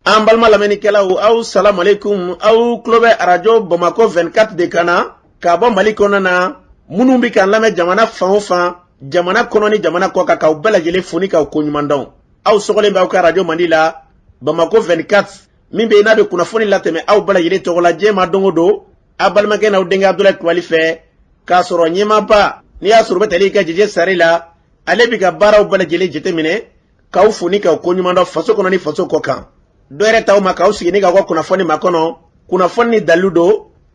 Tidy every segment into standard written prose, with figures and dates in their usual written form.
An balima lamɛnnikɛlaw, aw salamualeykum. Aw tulo bɛ arajo Bamakɔ 24 de kan na ka bɔ Mali kɔnɔna na. Minnu bɛ k'an lamɛn jamana fan o fan, jamana kɔnɔ ni jamana kɔ kan, k'aw bɛɛ lajɛlen fo ni k'aw koɲuman dɔn. Aw sɔgɔlen bɛ aw ka arajo mandi la, Bamakɔ 24, min bɛ yen n'a bɛ kunnafoni latɛmɛ aw bɛɛ lajɛlen tɔgɔ la diɲɛ ma don o don, aw balimakɛ n'aw denkɛ Abudulayi Kulubali fɛ. K'a sɔrɔ ɲɛmaaba, n'i y'a sɔrɔ u bɛ tali kɛ Jeje Sare la, ale bɛ ka baaraw bɛɛ lajɛlen jateminɛ, k'aw fo ni k'aw koɲuman dɔn faso kɔnɔ ni faso kɔ kan. Dɔ yɛrɛ t'aw ma k'aw sigi ni k'aw ka kunnafoni makɔnɔ, kunnafoni ni dalilu don,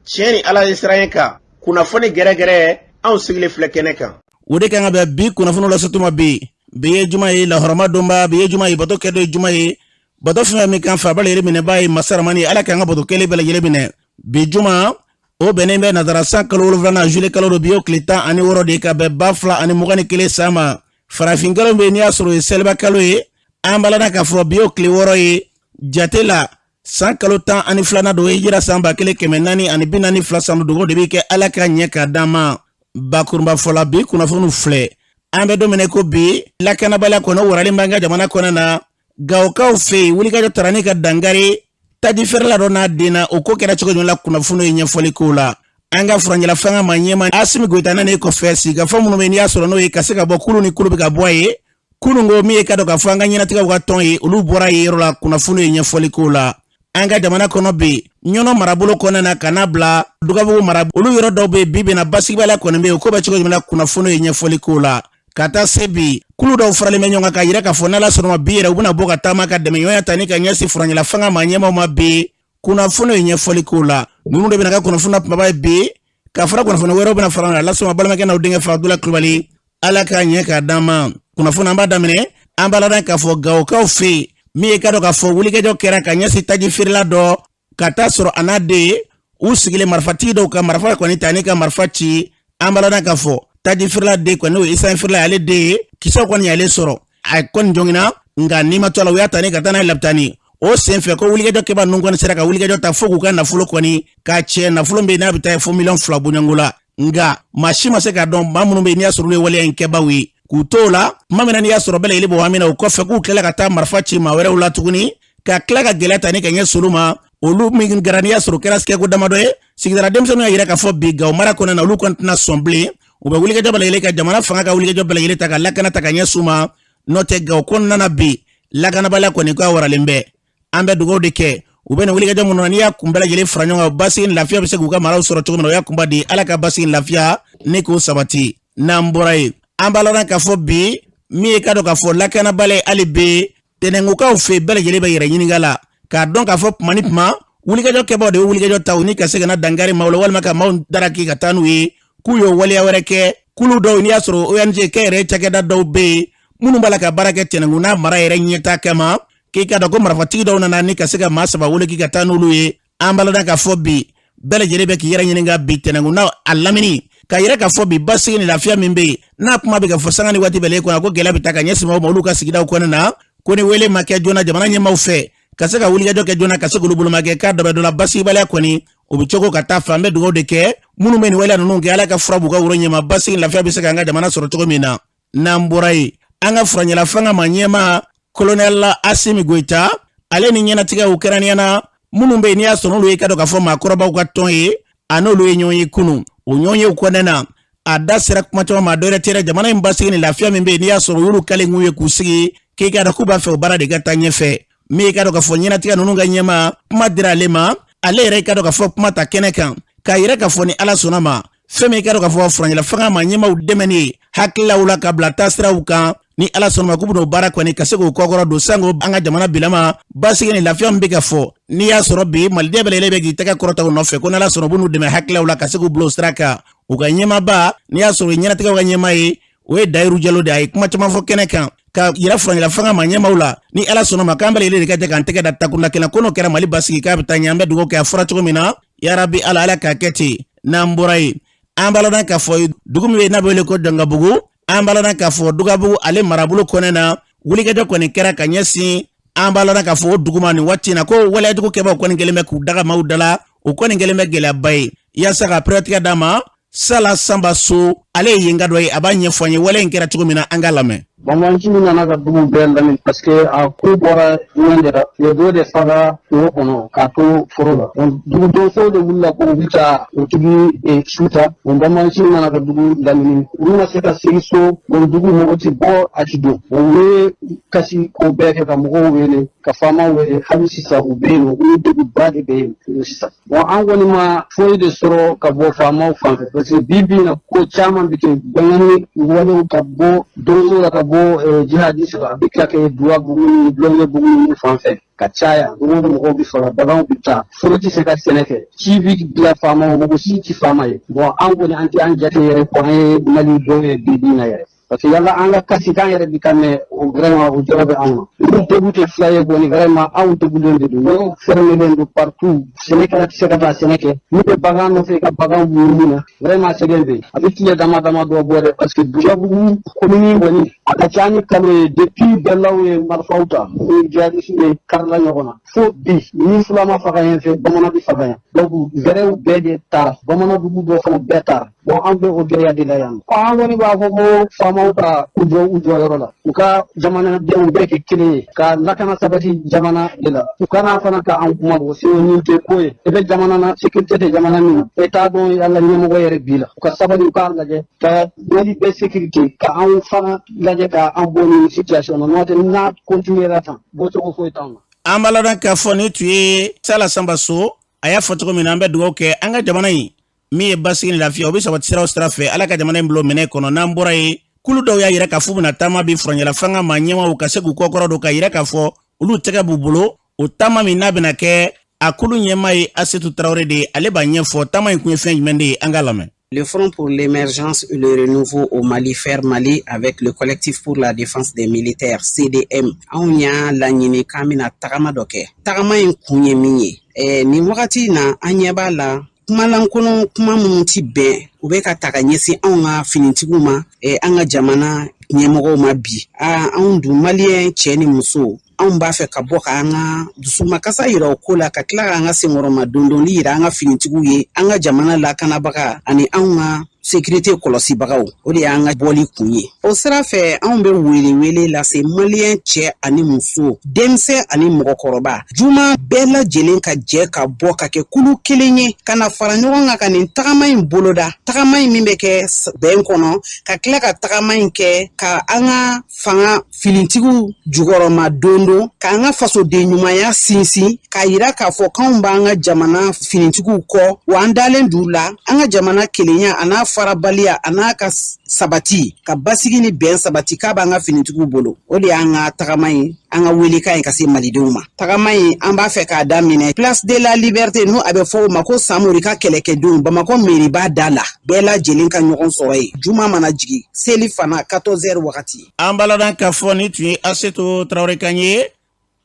tiɲɛ ni Ala ye siran kan, kunnafoni gɛrɛgɛrɛ, anw sigilen filɛ kɛnɛ kan. O de kan ka bɛn bi kunnafoni lasetuma bi. Bi ye juma ye, lahɔrɔma donba. Bi ye juma ye, bato kɛ don ye juma ye, bato fɛn fɛn min kan fa bɛɛ lajɛlen minɛbaa ye masa ramani. Ala k'an ka bato kɛlen bɛɛ lajɛlen minɛ. Bi juma, o bɛnnen bɛ nazara san kalo 7nan, juillet kalo don. Bi y'o tile 16 de ye ka bɛn 2021 san ma. Farafin kalo bɛ, n'i y'a sɔrɔ o ye seliba kalo ye. An balana k'a fɔ bi y'o tile 6 ye jate la, san kalo 12nan don, hijira san 1442 san. Dugawu de bɛ kɛ, Ala ka ɲɛ k'a d'an ma. Bakurunba fɔla, bi kunnafoniw filɛ. An bɛ don min na ko bi, lakanabaliya kɔnɔ waralen b'an ka jamana kɔnɔ na. Gawokaw fɛ yen, wulikajɔ tara ni ka dankari taji feerela dɔ n'a den na. O ko kɛra cogo jumɛn la? Kunnafoniw ye ɲɛfɔli k'o la. An ka furancɛla fanga ma ɲɛma Asimi Goyita nana kɔfɛ, sigikafɔ minnu bɛ, n'i y'a sɔrɔ n'o ye ka se ka bɔ kulu ni kulu bɛ ka bɔ a ye kunun ko min ye ka dɔn k'a fɔ an ka ɲɛnatigɛw ka tɔn ye, olu bɔra yen yɔrɔ la. Kunnafoniw ye ɲɛfɔli k'o la. An ka jamana kɔnɔ bi, Ɲɔnɔ marabolo kɔnɔna na ka n'a bila Dugabugu mara, olu yɔrɔ dɔw bɛ bi bɛna basigibaliya kɔni bɛ yen. O ko bɛ cogo jumɛn la? Kunnafoniw ye ɲɛfɔli k'o la. Ka taa se bi, kulu dɔw faralen bɛ ɲɔgɔn kan k'a yira k'a fɔ n'Ala sɔnna ma, bi yɛrɛ u bɛna bɔ ka taama ka dɛmɛɲɔgɔnya ta ni ka ɲɛsin furancɛla fanga ma ɲɛmaaw ma bi. Kunnafoniw ye ɲɛfɔli k'o la. Ninnu de bɛna kɛ kunnafoni kumaba ye bi, ka fara kunnafoni wɛrɛw bɛna fara la lasɔn balimakɛ n'aw denkɛ fɛ, Abudulayi Kulubali. Ala k'a ɲɛ k'a d'an ma. Kunnafoni an b'a daminɛ, an b'a ladɔn k'a fɔ Gawokaw fɛ yen, min ye ka dɔn k'a fɔ wulikajɔ kɛra ka ɲɛsin taji feerela dɔ, ka taa sɔrɔ a n'a den u sigilen, marifatigi dɔw ka marifa kɔni ta ni ka marifa ci. An b'a ladɔn k'a fɔ taji feerela den kɔni, n'o ye essence feerela, ale den ye, kisɛw kɔni y'ale sɔrɔ, a kɔni joginna, nka n'i ma to a la, u y'a ta ni ka taa n'a ye lapitani. O senfɛ ko wulikajɔ kɛba ninnu kɔni sera ka wulikajɔ ta fo k'u ka nafolo kɔni k'a cɛ, nafolo bɛ yen n'a bɛ taa fo miliyɔn 2 bɔɲɔgɔnko la, nka maa si ma se k'a dɔn maa minnu bɛ yen, n'i y'a sɔrɔ olu ye waleya in kɛbaw ye. K'u to o la tuma min na, n'i y'a sɔrɔ bɛɛ lajɛlen b'o hami na, o kɔfɛ k'u tilala ka taa marifa ci maa wɛrɛw la tuguni, ka tila ka gɛlɛya ta ni ka ɲɛsin olu ma. Olu min kɛra, n'i y'a sɔrɔ kɛra kɛko damadɔ ye, sigidala denmisɛnninw y'a yira k'a fɔ bi Gawo mara kɔnɔna na, olu kɔni tɛna sɔn bilen. U bɛ wulikajɔ bɛɛ lajɛlen ka jamana fanga ka wulikajɔ bɛɛ lajɛlen ta ka lakana ta ka ɲɛsin u ma. N'o tɛ, Gawo kɔnɔna na bi, lakanabaliya kɔni k'a waralen bɛ. An bɛ dugawu de kɛ u bɛ nin wulikajɔ minnu na, n'i y'a kun bɛɛ lajɛlen fara ɲɔgɔn kan, basigi ni lafiya bɛ se k'u ka maraw sɔrɔ cogo min na. O y'a kunba di, Ala ka basigi ni lafiya ni k'o sabati. N'an bɔra yen, an b'a ladɔn k'a fɔ bi, min ye ka dɔn k'a fɔ lakanabaliya hali bi Tɛnɛnkukaw fɛ, bɛɛ lajɛlen bɛ yɛrɛ ɲininka la k'a dɔn k'a fɔ tuma ni tuma wulikajɔ kɛbaw de bɛ wulikajɔ ta u ni ka se ka na dankari maaw la, walima ka maaw daraki ka taa n'u ye k'u y'o waleya wɛrɛ kɛ. Kulu dɔw, n'i y'a sɔrɔ ONG kɛnyɛrɛye cakɛda dɔw bɛ yen minnu b'a la ka baara kɛ Tɛnɛnkun n'a mara yɛrɛ ɲɛtaa kama, k'i ka dɔn ko marifatigi dɔw nana ni ka se ka maa 3 wele k'i ka taa n'olu ye. An b'a ladɔn k'a fɔ bi bɛɛ lajɛlen bɛ k'i yɛrɛ ɲininka bi Tɛnɛnkun n'a a lamini, k'a yira k'a fɔ bi basigi ni lafiya min bɛ yen, n'a kuma bɛ ka fɔ sanga ni waati bɛɛ kɔnɔ, ko gɛlɛya bɛ taa ka ɲɛsin maaw ma olu ka sigidaw kɔnɔna na, ko ni wele ma kɛ joona jamana ɲɛmaaw fɛ ka se ka wulikajɔ kɛ joona ka se k'olu bolo ma kɛ, k'a dɔ bɛ dɔ la, basigibaliya kɔni o bɛ cogo ka taa fɛ. An bɛ dugawu de kɛ minnu bɛ nin waleya ninnu kɛ, Ala ka fura b'u ka woro ɲɛma, basigi ni lafiya bɛ se k'an ka jamana sɔrɔ cogo min na. N'an bɔra yen, an ka furancɛla fanga ma ɲɛmaa kolonɛli Asimi Goyita, ale ni ɲɛnatigɛw kɛrɛnkɛrɛnnenya na minnu bɛ yen, n'i y'a sɔrɔ olu ye ka dɔn k'a fɔ maakɔrɔbaw ka tɔn ye, a n'olu ye ɲɔgɔn ye kunun. O ɲɔgɔnyew kɔnɔna na, a da sera kuma caman ma. Dɔwɛrɛ tɛ dɛ, jamana in basigi ni lafiya min bɛ yen, n'i y'a sɔrɔ u y'olu kalen k'u ye k'u sigi k'i k'a dɔn k'u b'a fɛ o baara de ka taa ɲɛfɛ. Min ye ka dɔn k'a fɔ ɲɛnatigɛ ninnu ka ɲɛmaa, kuma dira ale ma, ale yɛrɛ ka dɔn k'a fɔ kuma ta kɛnɛ kan k'a yira k'a fɔ ni Ala sɔnna ma, fɛn min ka dɔn k'a fɔ furancɛla fanga ma ɲɛmaaw dɛmɛni ye hakililaw la ka bila taasiraw kan, ni Ala sɔnna ma k'u bɛn'o baara kɔni ka se k'o kɔkɔrɔ don, sanko an ka jamana bilama basigi ni lafiya min bɛ ka fɔ, n'i y'a sɔrɔ bi maliden bɛɛ lajɛlen bɛ k'i tɛgɛ kɔrɔta u nɔfɛ, ko n'Ala sɔnna u b'u dɛmɛ hakililaw la ka se k'u bila o sira kan. U ka ɲɛmaaba, n'i y'a sɔrɔ o ye ɲɛnatigɛw ka ɲɛmaa ye, o ye Dayiru Jalo de ye. A ye kuma caman fɔ kɛnɛ kan ka yira furancɛla fanga ma ɲɛmaaw la, ni Ala sɔnna ma k'an bɛɛ lajɛlen de ka jɛ k'an tɛgɛ da takunda kelen, ko n'o kɛra Mali basigi k'a bɛ taa ɲɛ. An bɛ dugawu kɛ a fɔra cogo min na, yarabi Ala, Ala k'a kɛ ten. N'an bɔra yen, an b'a ladɔn k'a fɔ dugu min bɛ yen n'a bɛ wele ko Dɔnkabugu, an b'a ladɔn k'a fɔ Dugabugu ale marabolo kɔnɛ na, wulikajɔ kɔni kɛra ka ɲɛsin, an b'a ladɔn k'a fɔ o dugu ma nin waati in na, ko waleyajugu kɛbaaw kɔni kɛlen bɛ k'u daga maaw da la. O kɔni kɛlen bɛ gɛlɛyaba ye yaasa ka pɛrɛtigɛ d'a ma. Sala Sanba So. Ale ye yenka dɔ ye, a b'a ɲɛfɔ an ye wale in kɛra cogo min na, an k'a lamɛn. Banbaanci min nana ka dugu bɛɛ lamini, parce que a ko bɔra ɲɔgɔn de la. U ye dɔ de faga kungo kɔnɔ k'a to foro la. Donc dugu donsow de wulila ko u bɛ taa o tigi su ta. Donc banbaanci nana ka dugu lamini, olu ma se ka segin so. Donc dugu mɔgɔ ti bɔ, a ti don. U ye kasi ko bɛɛ kɛ ka mɔgɔw wele, ka faamaw wele. Hali sisan u bɛ yen nɔ, u degunba de bɛ yen sisan. Bon, an kɔni ma foyi de sɔrɔ ka bɔ faamaw fan fɛ, parce que bi bi in na, ko caman bɛ kɛ, binkanni walew ka bɔ donso la, ka bɔ jihadiste la, a bɛ tila kɛ Duwabugu ni Lɔngebugu ninnu fan fɛ ka caya. Don o don mɔgɔw bɛ faga, baganw bɛ taa, foro tɛ se ka sɛnɛ kɛ, ci bɛ bila faamaw, mɔgɔ si tɛ faama ye. Bon, an kɔni, an tɛ an jate yɛrɛ ko an ye Mali dɔw ye bi bi in na yɛrɛ, parce que yala an ka kasikan yɛrɛ bi ka mɛn o, vraiment o jɔrɔ bɛ anw na. Olu degun tɛ fila ye kɔni, vraiment anw degunnen de don. Yɔrɔw fermelen don partout, sɛnɛkɛla tɛ se ka taa sɛnɛ kɛ, n'u bɛ bagan nɔfɛ i ka bagan b'u na. Vraiment sɛgɛn bɛ yen, a bɛ tile dama dama dɔ bɔ dɛ, parce que Dugabugu commune kɔni, a ka ca ni kalo ye depuis bɛlaw ye marifaw ta ni jihadistes ye karila ɲɔgɔn na fo bi. Ni fula ma faga yan fɛ, bamanan bɛ faga yan. Donc gɛrɛw bɛɛ de taara, bamanan dugu dɔ fana bɛɛ taara. Bon, an bɛ o gɛlɛya de la yan. An kɔni b'a fɔ ko faamaw ka u jɔ u jɔyɔrɔ la, u ka jamanadenw bɛɛ kɛ kelen ye ka lakana sabati jamana de la. U kana fana ka an kuma bɔ, sinon nin tɛ ko ye. I bɛ jamana na, sécurité tɛ jamana min na, e t'a dɔn ala ɲɛmɔgɔ yɛrɛ b'i la. U ka sabali, u k'a lajɛ ka Mali bɛɛ sécurité, ka anw fana lajɛ ka an bɔ nin situation na. N'o tɛ, n'a continuera tan, bɔcogo foyi t'anw na. An b'a ladɔn k'a fɔ nin tun ye Sala Sanba So. A y'a fɔ cogo min na, an bɛ dugawu kɛ an ka jamana in min ye basigi ni lafiya, o bɛ sabati sira o sira fɛ, Ala ka jamana in bilo minɛ kɔnɔ. N'an bɔra yen, kulu dɔw y'a yira k'a fɔ u bɛna taama bi furancɛla fanga ma ɲɛmaaw ka se k'u kɔkɔrɔ don, ka yira k'a fɔ olu tɛgɛ b'u bolo. O taama min n'a bɛna kɛ, a kulu ɲɛmaa ye Asetu Tarawele de ye. Ale b'a ɲɛfɔ taama in kun ye fɛn jumɛn de ye, an k'a lamɛn. Le Front pour l'émergence et le renouveau au Mali, FER Mali, avec le collectif pour la défense des militaires, CDM. Anw y'a laɲini k'an bɛna tagama dɔ kɛ. Tagama in kun ye min ye, nin wagati in na, an ɲɛ b'a la kumalankolon kuma minnu ti bɛn, u bɛ ka ta ka ɲɛsin anw ka finitigiw ma, an ka jamana ɲɛmɔgɔw ma bi. Anw dun maliyɛn cɛ ni muso, anw b'a fɛ ka bɔ k'an ka dusumakasa yira o ko la, ka tila k'an ka senkɔrɔma dondoli yira an ka finitigiw ye, an ka jamana lakanabaga ani anw ka sécurité kɔlɔsibagaw. O de y'an ka bɔli kun ye. O sira fɛ, anw bɛ wele wele lase maliyɛn cɛ ani muso, denmisɛn ani mɔgɔkɔrɔba, juma bɛɛ lajɛlen ka jɛ ka bɔ ka kɛ kulu kelen ye, ka na fara ɲɔgɔn kan ka nin tagama in boloda. Tagama in min bɛ kɛ bɛn kɔnɔ, ka tila ka tagama in kɛ ka an ka fanga finitigiw jukɔrɔma don don, k'an ka fasoden ɲumanya sinsin, k'a yira k'a fɔ k'anw b'an ka jamana finitigiw kɔ, wa an dalen d'u la. An ka jamana kelenya a n'a farabaliya a n'a ka sabati, ka basigi ni bɛn sabati, k'a b'an ka finitigiw bolo. O de y'an ka tagama ye, an ka welekan ye ka se malidenw ma. Tagama in, an b'a fɛ k'a daminɛ Place de la Liberté, n'o a bɛ fɔ o ma ko Samori ka kɛlɛkɛdenw, Bamakɔ meriba da la. Bɛɛ lajɛlen ka ɲɔgɔn sɔrɔ yen juma mana jigin seli fana 14 heures wagati. An b'a ladɔn k'a fɔ nin tun ye Asetu Tarawele kan ye.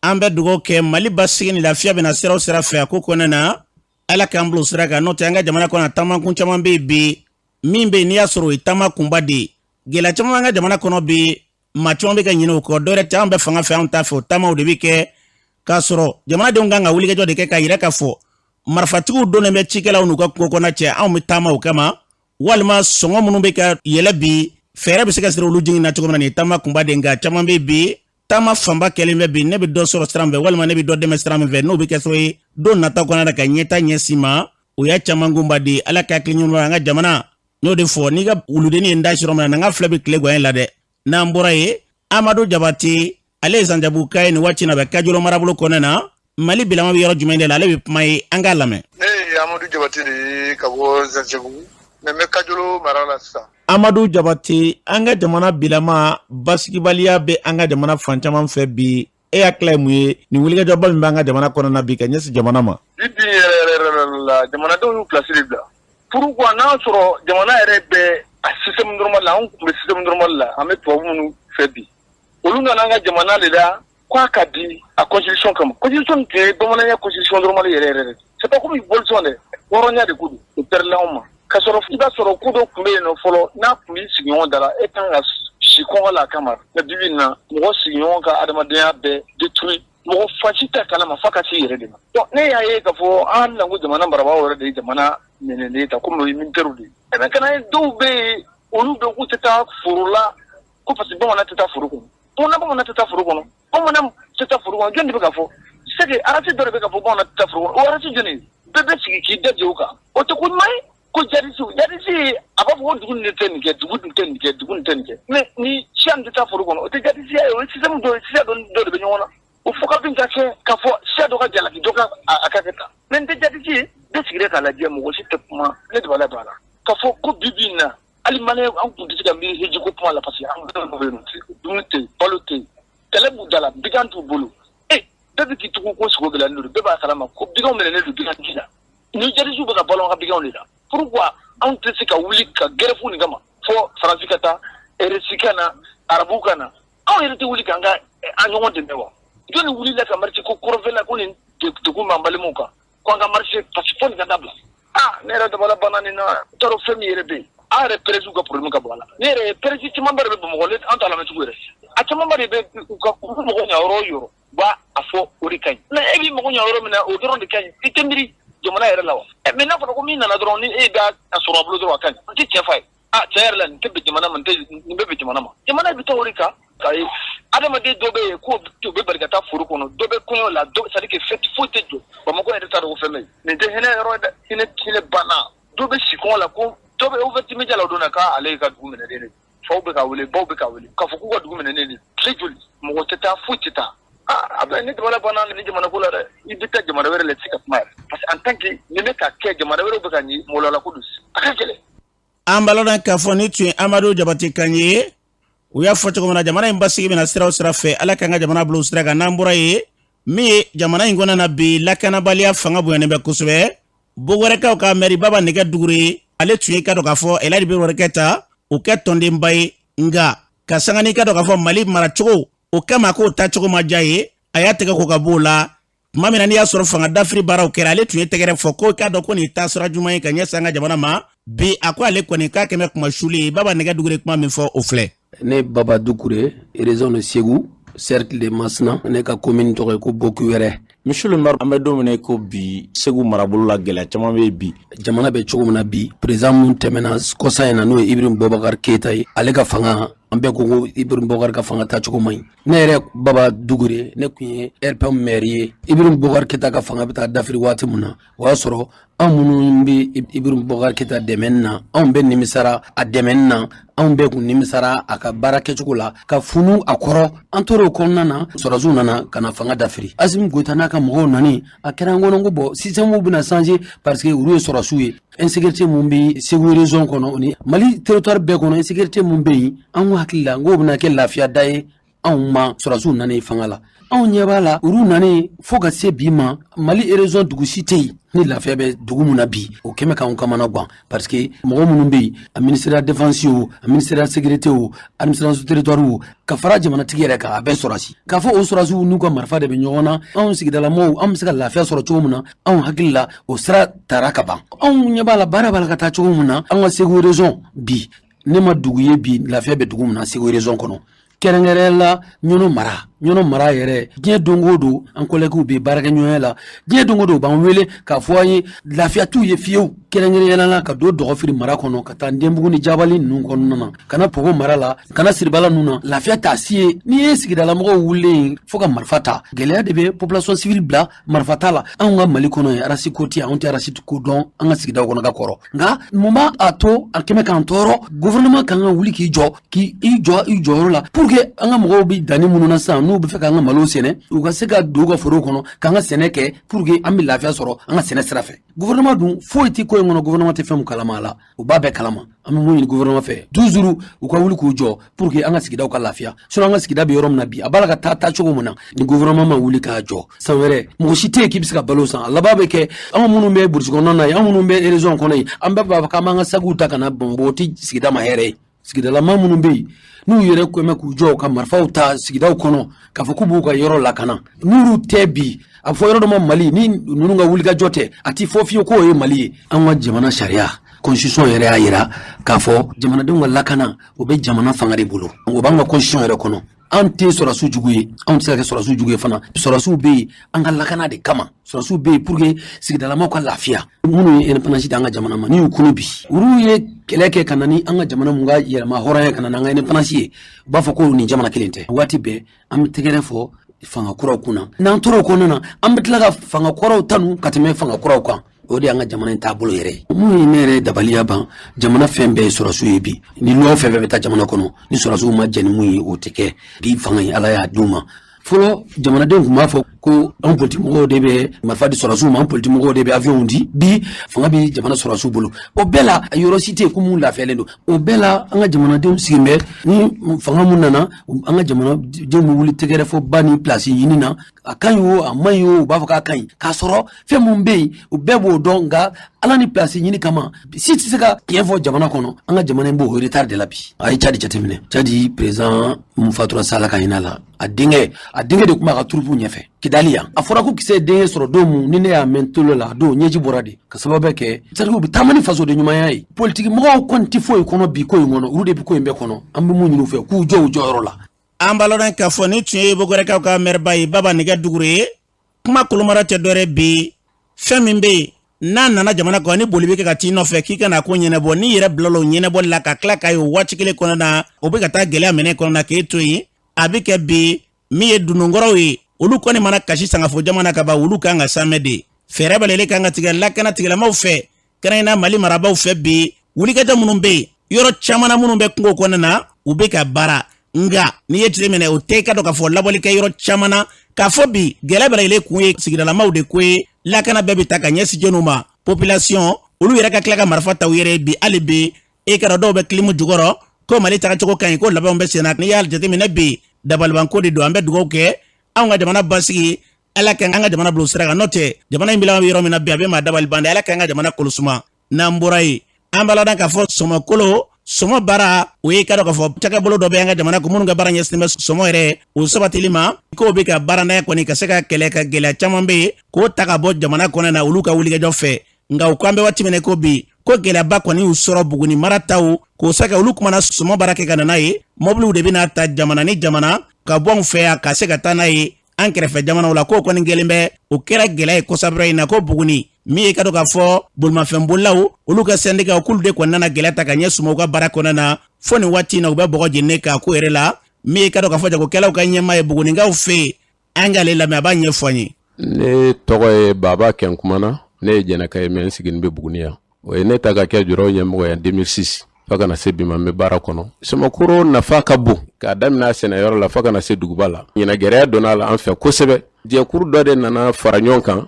An bɛ dugawu kɛ Mali basigi ni lafiya bɛna sira o sira fɛ a ko kɔnɔna na, Ala k'an bila o sira kan. N'o tɛ, an ka jamana kɔnɔ, taamakun caman bɛ yen bi min bɛ yen, n'i y'a sɔrɔ o ye taama kunba de ye. Gɛlɛya caman b'an ka jamana kɔnɔ bi, maa caman bɛ ka ɲinɛ o kɔ. Dɔwɛrɛ tɛ, an bɛ fanga fɛ, anw t'a fɛ, o taamaw de bɛ kɛ k'a sɔrɔ jamanadenw kan ka wulikajɔ de kɛ k'a yira k'a fɔ marifatigiw donnen bɛ cikɛlaw n'u ka kungo kɔnɔna cɛ. Anw bɛ taama o kama, walima sɔngɔ minnu bɛ ka yɛlɛ bi, fɛɛrɛ bɛ se ka siri olu jigin na cogo min na. Nin ye taama kunba de. Nka caman bɛ bi, taama fanba kɛlen bɛ bi, ne bɛ dɔ sɔrɔ sira min fɛ, walima ne bɛ dɔ dɛmɛ sira min fɛ, n'o bɛ kɛ sababu ye don nata kɔnɔna na ka ɲɛta ɲɛsin ma, o y'a caman kunba de ye. Ala ka hakili ɲuman an ka jamana. N y'o de fɔ, n'i ka wuludennin ye n da sɔrɔ min na, n ka filɛ bɛ tile gɔyɔn la dɛ. N'an bɔra yen, Amadu Jabate, ale ye Zanjabuka ye nin waati in na, a bɛ Kajolo marabolo kɔnɔna na. Mali bilama bɛ yɔrɔ jumɛn de la? Ale bɛ kuma ye, an k'a lamɛn. Ne ye Amadu Jabate de ye ka bɔ Zanjabugu, mais n bɛ Kajolo mara la sisan. Amadu Jabate, an ka jamana bilama, basigibaliya bɛ an ka jamana fan caman fɛ bi. E hakilila ye mun ye nin wulikajɔba min b'an ka jamana kɔnɔna na bi ka ɲɛsin jamana ma? Bi bi yɛrɛ yɛrɛ yɛrɛ la, jamanadenw y'u place de bila. Pourquoi? N'a sɔrɔ jamana yɛrɛ bɛ a système normal la, anw tun bɛ système normal la, an bɛ tubabu minnu fɛ bi, olu nana an ka jamana de la k'a ka di a constitution kama. Constitution tun ye bamananya constitution normal yɛrɛ yɛrɛ de, c'est pas comme bɔlisɔn dɛ, hɔrɔnya de ko don. O pɛrɛla anw ma k'a sɔrɔ i b'a sɔrɔ ko dɔ tun bɛ yen nɔ fɔlɔ, n'a tun b'i sigiɲɔgɔn da la, e kan ka si kɔngɔ la a kama. Mais bi bi in na, mɔgɔ sigiɲɔgɔn ka adamadenya bɛɛ détruit, mɔgɔ fan si t'a kalama f'a ka s'i yɛrɛ de ma. Donc ne y'a ye k'a fɔ an hakili la ko jamana marabagaw yɛrɛ de ye jamana minɛlen ta komi o ye militaires de ye. Mais kana ye, dɔw bɛ yen, Olu bɛ k'u tɛ taa foro la ko parce que bamanan tɛ taa foro kɔnɔ. Munna bamanan tɛ taa foro kɔnɔ? Bamanan tɛ taa foro kɔnɔ, jɔn de bɛ ka fɔ? C'est que race dɔ de bɛ ka fɔ bamanan tɛ taa foro kɔnɔ. O race jɔn ye? Bɛɛ bɛ sigi k'i da jɛ o kan. O tɛ ko ɲuman ye. Ko jadisi, jadisi a b'a fɔ ko dugu nin tɛ nin kɛ, dugu nin tɛ nin kɛ, dugu nin tɛ nin kɛ. Mais ni siya nin tɛ taa foro kɔnɔ, o tɛ jadisiya ye, o ye système dɔ ye, siya dɔ de bɛ ɲɔgɔn na. O fo ka bin ka kɛ k'a fɔ siya dɔ ka jalaki dɔ ka a ka kɛ tan. Mais nin tɛ jadisi ye. Bɛɛ sigilen k'a lajɛ, mɔgɔ si tɛ kuma. Ne de b'a la don a la. K'a fɔ ko bi bi in na, hali maliyɛn an tun tɛ se ka miiri hiji ko kuma la parce que an bɛɛ bɛ yen, dumuni tɛ yen, balo tɛ yen, kɛlɛ b'u da la, bigan t'u bolo. E bɛɛ bɛ k'i tugu ko sogo gɛlɛyalen don, bɛɛ b'a kalama ko biganw minɛnen don bigan ji la. Ni jadisiw bɛ ka balo an ka biganw de la. Pourquoi anw tɛ se ka wuli ka grève nin kama fo Faransi ka taa, Russie ka na, Arabuw ka na? Anw yɛrɛ tɛ wuli k'an ka an ɲɔgɔn dɛmɛ wa? Jɔnni wulila ka marcher ko kɔrɔnfɛla ko nin degun b'an balimaw kan, ko an ka marcher parce que fo nin ka dabila? Ah, ne yɛrɛ dabala banna nin na. N t'a dɔn fɛn min yɛrɛ bɛ yen. An yɛrɛ presse ka problème ka bon a la. Ne yɛrɛ presse camanba de bɛ Bamakɔ, ne an t'a lamɛn cogo yɛrɛ. A camanba de bɛ u ka u mago ɲa yɔrɔ o yɔrɔ, u b'a a fɔ o de ka ɲi. Mais e b'i mago ɲa yɔrɔ min na, o dɔrɔn de ka ɲi. I tɛ miiri jamana yɛrɛ la wa? Mais n'a fɔra ko min nana dɔrɔn, ni e b'a sɔrɔ a bolo dɔrɔn, a ka ɲi. N tɛ tiɲɛ f'a ye. Ah, tiɲɛ yɛrɛ la, nin tɛ bɛn jamana ma, nin bɛ bɛn jamana ma. Jamana bɛ taa o de kan. Ayi, adamaden dɔ bɛ yen ko o bɛ bali ka taa foro kɔnɔ, dɔ bɛ kɔɲɔ la, dɔ c'est à dire que fête foyi tɛ jɔ. Bamakɔ yɛrɛ t'a dɔn ko fɛn bɛ yen. Nin tɛ hinɛ yɔrɔ ye dɛ. Hinɛ banna. Dɔ bɛ si kɔngɔ la, ko dɔ bɛ ouverture média la o don na k'ale ka dugu minɛnen de. Faw bɛ ka wele, baw bɛ ka wele k'a fɔ k'u ka dugu minɛnen de. Tile joli mɔgɔ tɛ taa, foyi tɛ taa. Ah, a bɛ ne dabala banna ni jamana ko la dɛ. I bɛ taa jamana wɛrɛ la, i tɛ se ka kuma yɛrɛ. Parce que en tant que nin bɛ ka kɛ jamana wɛrɛw bɛ ka ɲi maloyala ko don. A ka gɛlɛn. An b'a lɔn k'a fɔ nin tun ye Amadu Jabate kan ye. U y'a fɔ cogo min na, jamana in basigi bɛna sira o sira fɛ, Ala k'an ka jamana bila o sira kan. N'an bɔra yen, min ye jamana in kɔnɔna na bi, lakanabaliya fanga bonyanen bɛ kosɛbɛ. Bogowɛrɛkaw ka mɛri Baba Nɛgɛ Dugure, ale tun ye ka dɔn k'a fɔ Elhaji Bubakari Keyita o kɛ tɔndenba ye, nka ka sanga n'i ka dɔn k'a fɔ Mali maracogo o kama k'o taacogo ma diya ye, a y'a tɛgɛ ko ka b'o la. Tuma min na n'i y'a sɔrɔ fanga dafiri baaraw kɛra, ale tun ye tɛgɛrɛ fɔ ko k'a dɔn ko nin taasira juman ye ka ɲɛsin an ka jamana ma. Bi a ko ale kɔni k'a kɛmɛ kuma suli ye. Baba Nɛgɛ Dugure kuma min fɔ, o filɛ. Ne Baba Dukure, région de Segu, cercle de Masina, ne ka commune tɔgɔ ye ko Bokiwɛrɛ. Monsieur le maire, an bɛ don min na ko bi, Segu marabolo la, gɛlɛya caman bɛ bi. Jamana bɛ cogo min na bi, président mun tɛmɛna kɔsa in na, n'o ye Ibrahim Boubacar Keita ye, ale ka fanga, an bɛɛ ko ko Ibrahim Boubacar ka fanga taacogo man ɲi. Ne yɛrɛ Baba Dugure, ne tun ye RPM maire ye. Ibrahim Boubacar Keita ka fanga bɛ taa dafiri waati min na, o y'a sɔrɔ anw minnu bɛ Ibrahim Boubacar Keita dɛmɛni na, anw bɛɛ nimisara a dɛmɛni na, anw bɛɛ kun nimisara a ka baara kɛcogo la, ka funu a kɔrɔ. An tora o kɔnɔna na, sɔrɔdasiw nana ka na fanga dafiri. Asimi Goyita n'a ka mɔgɔw nani, a kɛra an kɔnɔ ko bon, système bɛna changer parce que olu ye sɔrɔdasiw ye. Insécurité mun bɛ Segu région kɔnɔ ni Mali territoire bɛɛ kɔnɔ, insécurité mun bɛ yen, an ko hakili la n k'o bɛna kɛ lafiya da ye anw ma. Sɔrɔdasiw nana fanga la, anw ɲɛ b'a la, olu nana fo ka se bi ma, Mali région dugu si tɛ yen ni lafiya bɛ dugu mun na bi. O kɛmɛ k'anw kamana gan parce que mɔgɔ minnu bɛ yen, a ministère de la défense o, a ministère de la sécurité o, administration territoire o, ka fara jamanatigi yɛrɛ kan, a bɛɛ sɔrɔdasi. K'a fɔ o sɔrɔdasiw n'u ka marifa de bɛ ɲɔgɔn na, anw sigidalamɔgɔw, an bɛ se ka lafiya sɔrɔ cogo min na? Anw hakili la, o sira tara ka ban. Anw ɲɛ b'a la, baara b'a la ka taa cogo min na, an ka Segu région bi, ne ma dugu ye bi lafiya bɛ dugu min na Segu région kɔnɔ, kɛrɛnkɛrɛn la Ɲɔnɔ mara. Ɲɔnɔ mara yɛrɛ, diɲɛ don o don, an collègues bɛ baarakɛɲɔgɔnya la, diɲɛ don o don u b'an wele k'a fɔ an ye lafiya t'u ye fiyewu, kɛrɛnkɛrɛnnenya la ka don Dɔgɔfiri mara kɔnɔ, ka taa Ndenbugu ni Jabali ninnu kɔnɔna na, ka na Pogo mara la, ka na Siribala ninnu na, lafiya t'a si ye. N'i ye sigidalamɔgɔw wulilen fo ka marifa ta, gɛlɛya de bɛ population civile bila marifa ta la. Anw ka Mali kɔnɔ ye race ko tɛ, anw tɛ race ko dɔn an ka sigidaw kɔnɔ ka kɔrɔ. Nka mun b'a a to a kɛmɛ k'an tɔɔrɔ? Gouvernement kan ka wuli k'i jɔ, k'i jɔ i jɔyɔrɔ la pour que an ka mɔgɔw bɛ danni minnu na sisan, n'u bɛ fɛ k'an ka malo sɛnɛ, u ka se ka don u ka foro kɔnɔ k'an ka sɛnɛ kɛ pour que an bɛ lafiya sɔrɔ an ka sɛnɛ sira fɛ. Gouvernement dun, foyi tɛ ko in kɔnɔ gouvernement tɛ fɛn mun kalama a la, u b'a bɛɛ kalama. An bɛ mun ɲini gouvernement fɛ? Toujours u ka wuli k'u jɔ pour que an ka sigidaw ka lafiya. Sinon an ka sigida bɛ yɔrɔ min na bi, a b'a la ka taa taa cogo min na, ni gouvernement ma wuli k'a jɔ, san wɛrɛ mɔgɔ si tɛ yen k'i bɛ se ka balo san. A laban bɛ kɛ anw minnu bɛ burusi kɔnɔna na yen, anw minnu bɛ région kɔnɔ yen, an bɛɛ b'a fɔ k'an b'an ka sakiw ta ka na Bamakɔ. O tɛ sigida ma hɛrɛ ye. Sigidalama minnu bɛ yen, n'u yɛrɛ kɔmɛ k'u jɔ ka marifaw ta sigidaw kɔnɔ k'a fɔ k'u b'u ka yɔrɔ lakana, n'olu tɛ bi, a bɛ fɔ yɔrɔ dɔ ma Mali, ni ninnu ka wulikajɔ tɛ, a ti fɔ fiyewu k'o ye Mali ye. An ka jamana sariya, constitution yɛrɛ y'a yira k'a fɔ jamanadenw ka lakana, o bɛ jamana fanga de bolo, o b'an ka constitution yɛrɛ kɔnɔ. An tɛ sɔrɔdasiw jugu ye, anw tɛ se ka kɛ sɔrɔdasiw jugu ye fana. Sɔrɔdasiw bɛ yen an ka lakana de kama, sɔrɔdasiw bɛ yen pour que sigidalamaw ka lafiya. Minnu ye indépendance di an ka jamana ma, n'i y'u kunu bi, olu ye kɛlɛ kɛ ka na ni an ka jamana mun ka yɛrɛma hɔrɔnya, ka na n'an ka indépendance ye, u b'a fɔ ko nin jamana kelen tɛ. Waati bɛɛ an bɛ tɛgɛrɛ fɔ fanga kuraw kunna. N'an tora o kɔnɔna na, an bɛ tila ka fanga kɔrɔw tanu ka tɛmɛ fanga kuraw kan. O de y'an ka jamana in taabolo yɛrɛ ye. Mun ye ne yɛrɛ dabaliya ban, jamana fɛn bɛɛ ye sɔrɔsiw ye bi. Ni loi fɛn fɛn bɛ ta jamana kɔnɔ, ni sɔrɔsiw ma jɛn ni mun ye, o tɛ kɛ. Bi fanga in, Ala y'a d'u ma. Fɔlɔ jamanadenw tun b'a fɔ ko anw politimɔgɔw de bɛ marifa di sɔrɔsiw ma, an politimɔgɔw de bɛ avion di. Bi fanga bɛ jamana sɔrɔsiw bolo. O bɛɛ la, yɔrɔ si tɛ yen ko mun lafiyalen don. O bɛɛ la, an ka jamanadenw sigilen bɛ ni fanga mun nana, an ka jamanadenw bɛ wuli tɛgɛrɛ fɔ ba ni pilasi ɲini na. A ka ɲi o, a man ɲi o, u b'a fɔ k'a ka ɲi, k'a sɔrɔ fɛn mun bɛ yen, u bɛɛ b'o dɔn. Nka Ala ni pilasi ɲini kama, si tɛ se ka tiɲɛ fɔ jamana kɔnɔ. An ka jamana in b'o retard de la bi. A ye Cadi jateminɛ. Cadi président mun fatura sa, Ala ka hinɛ la, a denkɛ de tun b'a ka troupe ɲɛfɛ Kidali yan. A fɔra ko kisɛ denkɛ sɔrɔ don mun, ni ne y'a mɛn tolo la, a don ɲɛji bɔra de ka sababu kɛ sariw bɛ taama ni fasoden ɲumanya ye. Politiki mɔgɔw kɔni tɛ foyi kɔnɔ bi ko in kɔnɔ, olu de bɛ ko in bɛɛ kɔnɔ. An bɛ mun ɲini u fɛ? K'u jɔ u jɔyɔrɔ la. An b'a lɔn k'a fɔ ni tun ye Bogorɛkaw ka mɛriba ye, Baba Nɛgɛ Dugure ye. Kuma kolomara tɛ dɔwɛrɛ bi, fɛn min bɛ yen n'a nana jamana kɔnɔ, ni boli bɛ kɛ ka t'i nɔfɛ k'i ka na ko ɲɛnabɔ, n'i yɛrɛ bilala o ɲɛnabɔli la, ka tila k'a ye o waati kelen kɔnɔna na, o bɛ ka taa gɛlɛya minɛ kɔnɔna na k'e to yen. A bɛ kɛ bi min ye dununkɔrɔw ye, olu kɔni mana kasi sangafo jamana ka ban, olu kan ka sanmɛ de. Fɛɛrɛ bɛɛ lajɛlen kan ka tigɛ lakana tigilamaw fɛ, kɛrɛnkɛrɛnnenya Mali marabaaw fɛ. Bi wulikajɔ minnu bɛ yen yɔrɔ caman na, minnu bɛ kungo kɔnɔna na, u bɛ ka baara, nka n'i ye tile minɛ, o tɛ i ka dɔn k'a fɔ labɔli kɛ yɔrɔ caman na k'a fɔ bi gɛlɛya bɛɛ lajɛlen kun ye sigidalamaw de ko ye. Lakana bɛɛ bɛ ta ka ɲɛsin jɔnniw ma? Population olu yɛrɛ ka tila ka marifa ta u yɛrɛ ye bi. Hali bi e ka dɔn dɔw bɛ kilimu jukɔrɔ ko Mali tagacogo ka ɲi, ko labɛnw bɛ senna. N'i y'a jateminɛ bi, dabalibanko de don. An bɛ dugawu kɛ anw ka jamana basigi, Ala ka an ka jamana bila sira kan. N'o tɛ, jamana in bila yɔrɔ min na bi, a bɛ maa dabali ban dɛ. Ala k'an ka jamana kolosuma. N'an bɔra yen, an b'a ladɔn k'a fɔ sɔmɔkolo sɔmɔ baara, o ye ka dɔn k'a fɔ cakɛbolo dɔ bɛ an ka jamana ko minnu ka baara ɲɛsinnen bɛ sɔmɔ yɛrɛ o sabatili ma, k'o bɛ ka baara n'a kɔni ka se ka kɛlɛ ka gɛlɛya caman bɛ yen k'o ta ka bɔ jamana kɔnɔ na, olu ka wulikajɔ fɛ. Nka u ko an bɛ waati min ko bi, ko gɛlɛyaba kɔni y'u sɔrɔ Buguni mara taw k'o saka. Olu kumana sɔmɔ baara kɛ ka na n'a ye, mɔbiliw de bɛna ta jamana ni jamana ka bɔ anw fɛ yan ka se ka taa n'a ye an kɛrɛfɛ jamanaw la, k'o kɔni kɛlen bɛ, o kɛra gɛlɛya ye kosɛbɛ in na. Ko Buguni min ye ka dɔn k'a fɔ bolimafɛnbolilaw olu ka sɛndikaw, k'olu de kɔni nana gɛlɛya ta ka ɲɛ sumaw ka baara kɔnɔna na. Fo nin waati in na, u bɛ bɔgɔ jeninen k'a ko yɛrɛ la. Min ye ka dɔn k'a fɔ jagokɛlaw ka ɲɛmaa ye Bugunikaw fɛ yen, an k'ale lamɛn, a b'a ɲɛfɔ an ye. Ne tɔgɔ ye Baba Kɛnkumana, ne ye Jɛnɛka ye, mais n sigilen bɛ Buguni yan. O ye ne ta ka kɛ jɔrɔw ɲɛmɔgɔ ye 2006 fo ka na se bi ma, n bɛ baara kɔnɔ. Sɔmɔkoro nafa ka bon, k'a daminɛ a sɛnɛyɔrɔ la fo ka na se duguba la. Ɲinan, gɛlɛya donna a la an fɛ kosɛbɛ. Jɛkuru dɔ de nana fara ɲɔgɔn kan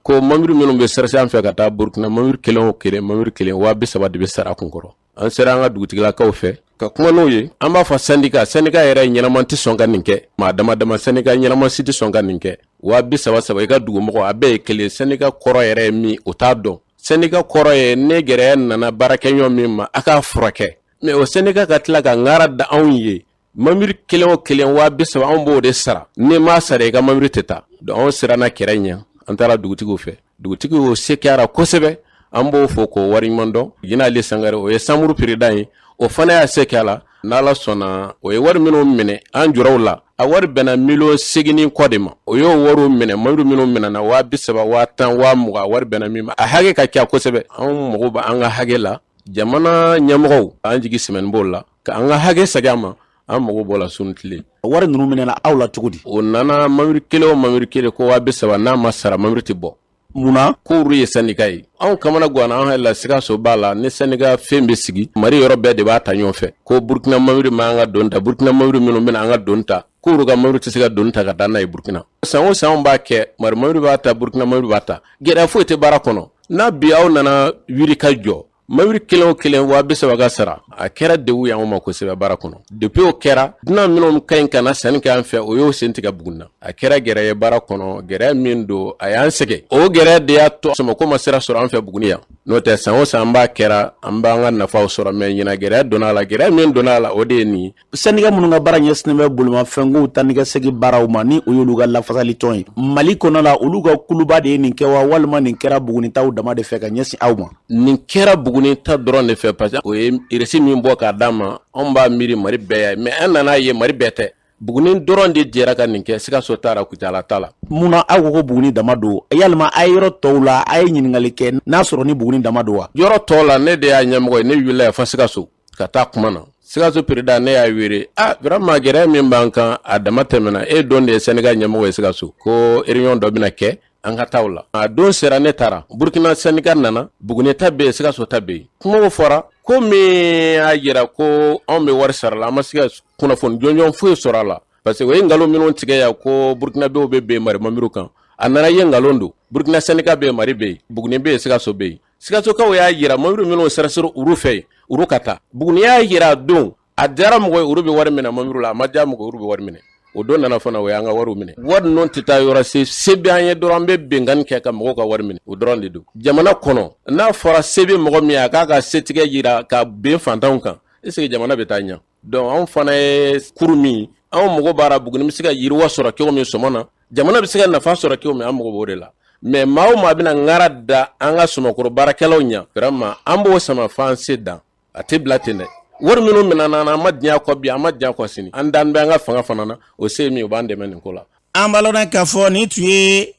ko mamuru minnu bɛ sɛrɛsi an fɛ ka taa Burukina, mamuru kelen o kelen, mamuru kelen 30 000 de bɛ sara a kun kɔrɔ. An sera an ka dugutigilakaw fɛ ka kuma n'u ye. An b'a fɔ sɛndika, sɛndika yɛrɛ ɲɛnama tɛ sɔn ka nin kɛ. Maa dama dama, sɛndika ɲɛnama si tɛ sɔn ka nin kɛ. 30 000 saba, i ka dugumɔgɔ a bɛɛ ye kelen. Sɛndika kɔrɔ yɛrɛ ye min, o t'a dɔn. Sɛndika kɔrɔ ye ne gɛrɛya nana baarakɛɲɔgɔn min ma, a k'a furakɛ. Mais o sɛndika ka tila ka ŋara da anw ye, mamiri kelen o kelen 30 000, anw b'o de sara. N'i m'a sara, i ka mamiri tɛ taa. Donc anw siranna kɛrɛ ɲɛ, an taara dugutigiw fɛ. Dugutigi y'o se kɛra kosɛbɛ, an b'o fo k'o wariɲuman dɔn. Jinali Sangare, o ye chambre président ye, o fana y'a se kɛ a la. N'Ala sɔnna, o ye wari minnu minɛ an jɔrɔw la, a wari bɛnna miliyɔn 8 ni kɔ de ma. O y'o wariw minɛ, mamiri minnu minɛna 30 000, 10 000, 20 000, a wari bɛnna min ma, a hakɛ ka ca kosɛbɛ. Anw mago bɛ an ka hakɛ la. Jamana ɲɛmɔgɔw, an jigi sɛmɛni b'o la ka an ka hakɛ segin an ma. An mago b'o la su ni tile. Wari ninnu minɛna aw la cogo di? O nana mamiri kelen o mamiri kelen ko 30 000, n'a ma sara, mamiri tɛ bɔ. Munna? K'olu ye sɛndika ye. Anw kamana ganna, an hakili la Sikaso b'a la ni sɛndika fɛn bɛ sigi Mali yɔrɔ bɛɛ de b'a ta ɲɔgɔn fɛ. Ko Burukina mamiri ma an ka don ta, Burukina mamiri minnu bɛna an ka don ta, k'olu ka mamiri tɛ se ka don ta ka taa n'a ye Burukina. San o san anw b'a kɛ, Mali mamiri b'a ta, Burukina mamiri b'a ta. Gɛlɛya foyi tɛ baara kɔnɔ. N'a bi aw nana wuli ka jɔ, mamiri kelen o kelen 30 000 ka sara, a kɛra degun ye anw ma kosɛbɛ baara kɔnɔ. Depuis o kɛra, dunan minnu ka ɲi ka na sanni kɛ an fɛ, o y'o sen tigɛ Buguni na. A kɛra gɛlɛya ye baara kɔnɔ, gɛlɛya min don, a y'an sɛgɛn. O gɛlɛya de y'a to sɔmɔko ma sira sɔrɔ an fɛ Buguni yan. N'o tɛ, san o san an b'a kɛra, an b'an ka nafaw sɔrɔ, mais ɲinan gɛlɛya donna a la. Gɛlɛya min donna a la, o de ye nin ye. Sɛndika minnu ka baara ɲɛsinnen bɛ bolimafɛnkow taa ni ka segin baaraw ma, ni o y'olu ka lafasali tɔn ye Mali kɔnɔ la, olu ka kuluba de ye nin kɛ wa, walima nin kɛra Bugunitaw dama de fɛ ka ɲɛsin aw ma? Nin kɛra Buguni ta dɔrɔn de fɛ, parce que o ye reçu min bɔ k'a d'an ma, anw b'a miiri Mali bɛɛ ye, mais an nana ye Mali bɛɛ tɛ. Buguni dɔrɔn de jɛra ka nin kɛ, Sikaso t'a la, Kucala t'a la. Mun na aw ko ko Buguni dama don? Yalima a ye yɔrɔ tɔw la, a ye ɲininkali kɛ n'a sɔrɔ ni Buguni dama don wa? Yɔrɔ tɔw la, ne de y'a ɲɛmɔgɔ ye. Ne wulila yan fo Sikaso ka taa kuma na. Sikaso président, ne y'a wele: a vraiment, gɛlɛya min b'an kan, a dama tɛmɛna. E don de ye syndicat ɲɛmɔgɔ ye Sikaso, ko réunion dɔ bɛna kɛ, an ka taa o la. A don sera, ne taara. Burukina syndicat nana, Buguni ta bɛ yen, Sikaso ta bɛ yen. Kumaw fɔra ko min y'a jira ko anw bɛ wari sara la, an ma se ka kunnafoni jɔnjɔn foyi sɔrɔ a la, parce que o ye nkalon minnu tigɛ yan ko Burukinabew bɛ ben Mali mɔbiliw kan, a nana ye nkalon don. Burukina syndicat bɛ yen, Mali bɛ yen, Buguni bɛ yen, Sikaso bɛ yen. Sikasokaw y'a jira mɔbili minnu sɛrɛsɛrɛ olu fɛ yen, olu ka taa. Buguni y'a jira a don, a diyara mɔgɔ ye, olu bɛ wari minɛ mɔbili la, a ma diya mɔgɔ, olu bɛ wari minɛ. O don nana fana, o y'an ka wariw minɛ. Wari ninnu tɛ taa yɔrɔ se. Se bɛ an ye dɔrɔn, an bɛ binkanni kɛ ka mɔgɔw ka wari minɛ, o dɔrɔn de don. Jamana kɔnɔ, n'a fɔra se bɛ mɔgɔ min ye, a k'a ka setigɛ jira ka bin fantanw kan, est ce que jamana bɛ taa ɲɛ? Donc anw fana ye kuru min, anw mago b'a la, Buguni bɛ se ka yiriwa sɔrɔ cogo min sɔmɔ na, jamana bɛ se ka nafa sɔrɔ cogo min, an mago b'o de la. Mais maa o maa bɛna ŋara da an ka sɔmɔkɔrɔ baarakɛlaw ɲɛ, vraiment, an b'o sama f'an se dan. A tɛ bila ten dɛ. Wari minnu minɛna an, ma diɲɛ kɔ bi, an ma diɲɛ kɔ sini. An dan bɛ an ka fanga fana na, o se ye min ye, o b'an dɛmɛ nin ko la. An b'a lɔn k'a fɔ nin tun ye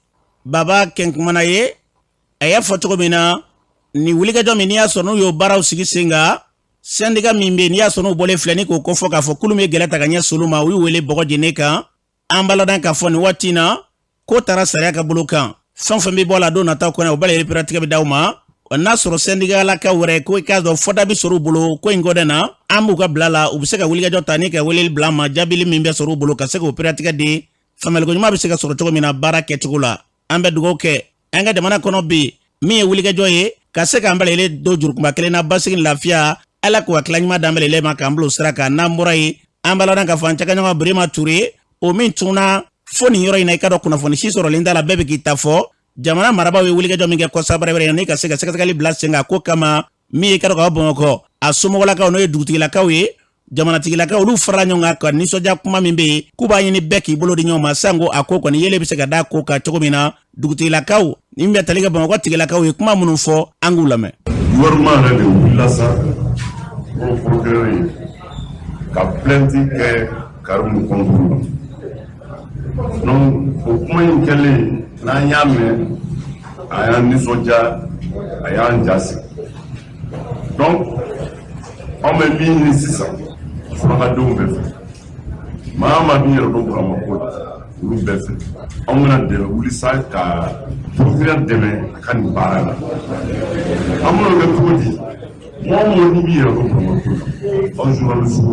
Baba Kɛnkumana ye. A y'a fɔ cogo min na, nin wulikajɔ min, n'i y'a sɔrɔ n'u y'o baaraw sigi sen kan, sɛndika min bɛ yen, n'i y'a sɔrɔ n'u bɔlen filɛ ni k'o kofɔ k'a fɔ kulu min ye gɛlɛ ta ka ɲɛsin olu ma, u y'u wele bɔgɔ jeni kan. An b'a ladɔn k'a fɔ nin waati in na, ko taara sariya ka bolo kan. Fɛn o fɛn bɛ bɔ a la don nataw kɔnɔ, o bɛɛ lajɛlen peretigɛ bɛ d'aw ma. N'a sɔrɔ sɛndikalakaw wɛrɛ ko i k'a dɔn fɔta bɛ sɔrɔ u bolo ko in kɔdɛ na, an b'u ka bila la, u bɛ se ka wulikajɔ ta ni ka weleli bila an ma, jaabili min bɛ sɔrɔ u bolo ka se k'o peretigɛ di, faamuyaliko ɲuman bɛ se ka sɔrɔ cogo min na baara kɛcogo la. An bɛ dugawu kɛ an ka jamana kɔnɔ bi, min ye wulikajɔ ye ka se k'an bɛɛ lajɛlen don jurukunba kelen na, basigi ni lafiya. Ala k'u hakilila ɲuman d'an bɛɛ lajɛlen ma k'an bila o sira kan. N'an bɔra yen, an b'a ladɔn k'a fɔ an cakɛɲɔgɔn Birima Ture, o min tunna fo nin yɔrɔ in na, i ka dɔn kunnafoni si sɔrɔlen t'a la, bɛɛ bɛ k'i ta fɔ. Jamana marabaaw ye wulikajɔ min kɛ kɔsa bɛrɛbɛrɛ ni ka se ka sɛgɛsɛgɛli bila sen kan ko kama, min ye ka dɔn ka bɔ Bamakɔ, a somɔgɔlakaw, n'o ye dugutigilakaw ye, jamanatigilakaw, olu farala ɲɔgɔn kan ka nisɔndiya kuma min bɛ yen k'u b'a ɲini bɛɛ k'i bolo di ɲɔgɔn ma, sanko a ko kɔni yelen bɛ se ka da ko kan cogo min na. Dugutigilakaw ni min bɛ tali kɛ Bamakɔ tigilakaw ye kuma minnu fɔ, an k'u lamɛn. Gouvernement yɛrɛ de wulila sa n'o procureur ye ka plainte kɛ Karimu contre la. Donc o kuma in kɛlen, n'an y'a mɛn, a y'an nisɔndiya, a y'an ja sigi. Donc anw bɛ min ɲini sisan surakadenw bɛɛ fɛ, maa o maa b'i yɛrɛ dɔn Burama ko la, olu bɛɛ fɛ, anw bɛna dɛmɛ wuli sa ka procureur dɛmɛ a ka nin baara la. An bɛna o kɛ cogo di? Mɔgɔ o mɔgɔ n'i b'i yɛrɛ dɔn Burama ko la, anw journaliste,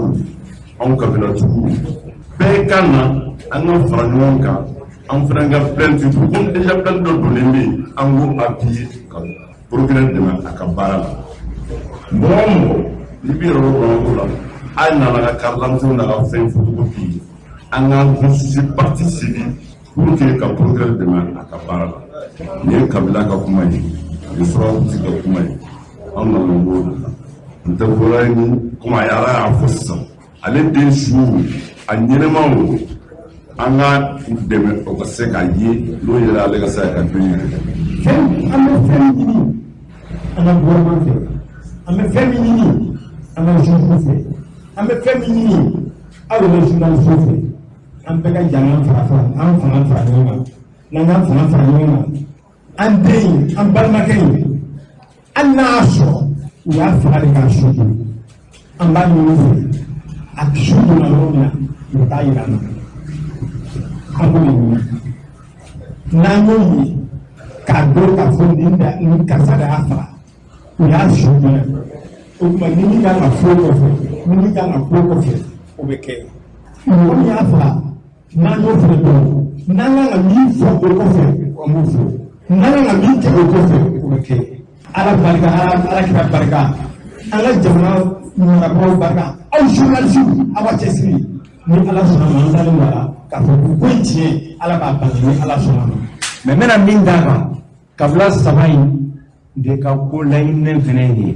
anw kabilatigiw bɛɛ ka na, an ka fara ɲɔgɔn kan, an fana ka plainte, comme déjà plainte dɔ donnen bɛ yen, an k'o appuyer ka procureur dɛmɛ a ka baara la. Mɔgɔ o mɔgɔ n'i b'i yɛrɛ dɔn Burama ko la, hali n'an ka carte d'identité n'a ka fɛn photocopie ye, an k'an constituer partie civile pour que ka procureur dɛmɛ a ka baara la. Nin ye kabila ka kuma ye, nin ye surakatigi ka kuma ye, an nana b'o de la. N tɛ bɔra ni komi a ala y'a fɔ sisan, ale den su a ɲɛnɛma o, an ka dɛmɛ o ka se ka ye, n'o yɛrɛ ale ka se ka den yɛrɛ. Fɛn an bɛ fɛn min ɲini an ka gouvernement fɛ, an bɛ fɛn min ɲini an ka juge fɛ, an bɛ fɛn min ɲini aw yɛrɛ journaliste fɛ, an bɛɛ ka jan an fara fara an fanga fara ɲɔgɔn kan. N'an y'an fanga fara ɲɔgɔn kan, an den in, an balimakɛ in, hali n'a y'a sɔrɔ u y'a faga de k'a su don, an b'a ɲini u fɛ, a su donna yɔrɔ min na, u bɛ taa yira an na, an b'o de ɲini. N'an y'o ye k'a dɔn k'a fɔ nin da nin karisa de y'a faga, u y'a su donna, o tuma ni min kan ka fɔ o kɔfɛ, ni min kan ka k'o kɔfɛ, o bɛ kɛ. Mɔgɔ min y'a faga, n'an y'o fana dɔn, n'an kan ka min fɔ o kɔfɛ, an b'o fɔ, n'an kan ka min kɛ o kɔfɛ, o bɛ kɛ. Ala barika, ala ala kira barika, an ka jamana marabagaw barika, aw journaliste, aw ka cɛsiri, ni Ala sɔnna ma, an dalen don a la k'a fɔ ko ko in tiɲɛ, Ala b'a bange ni Ala sɔnna ma. Mais n bɛna min d'a kan, kabila saba in de ka ko laɲininen fɛnɛ ye nin ye.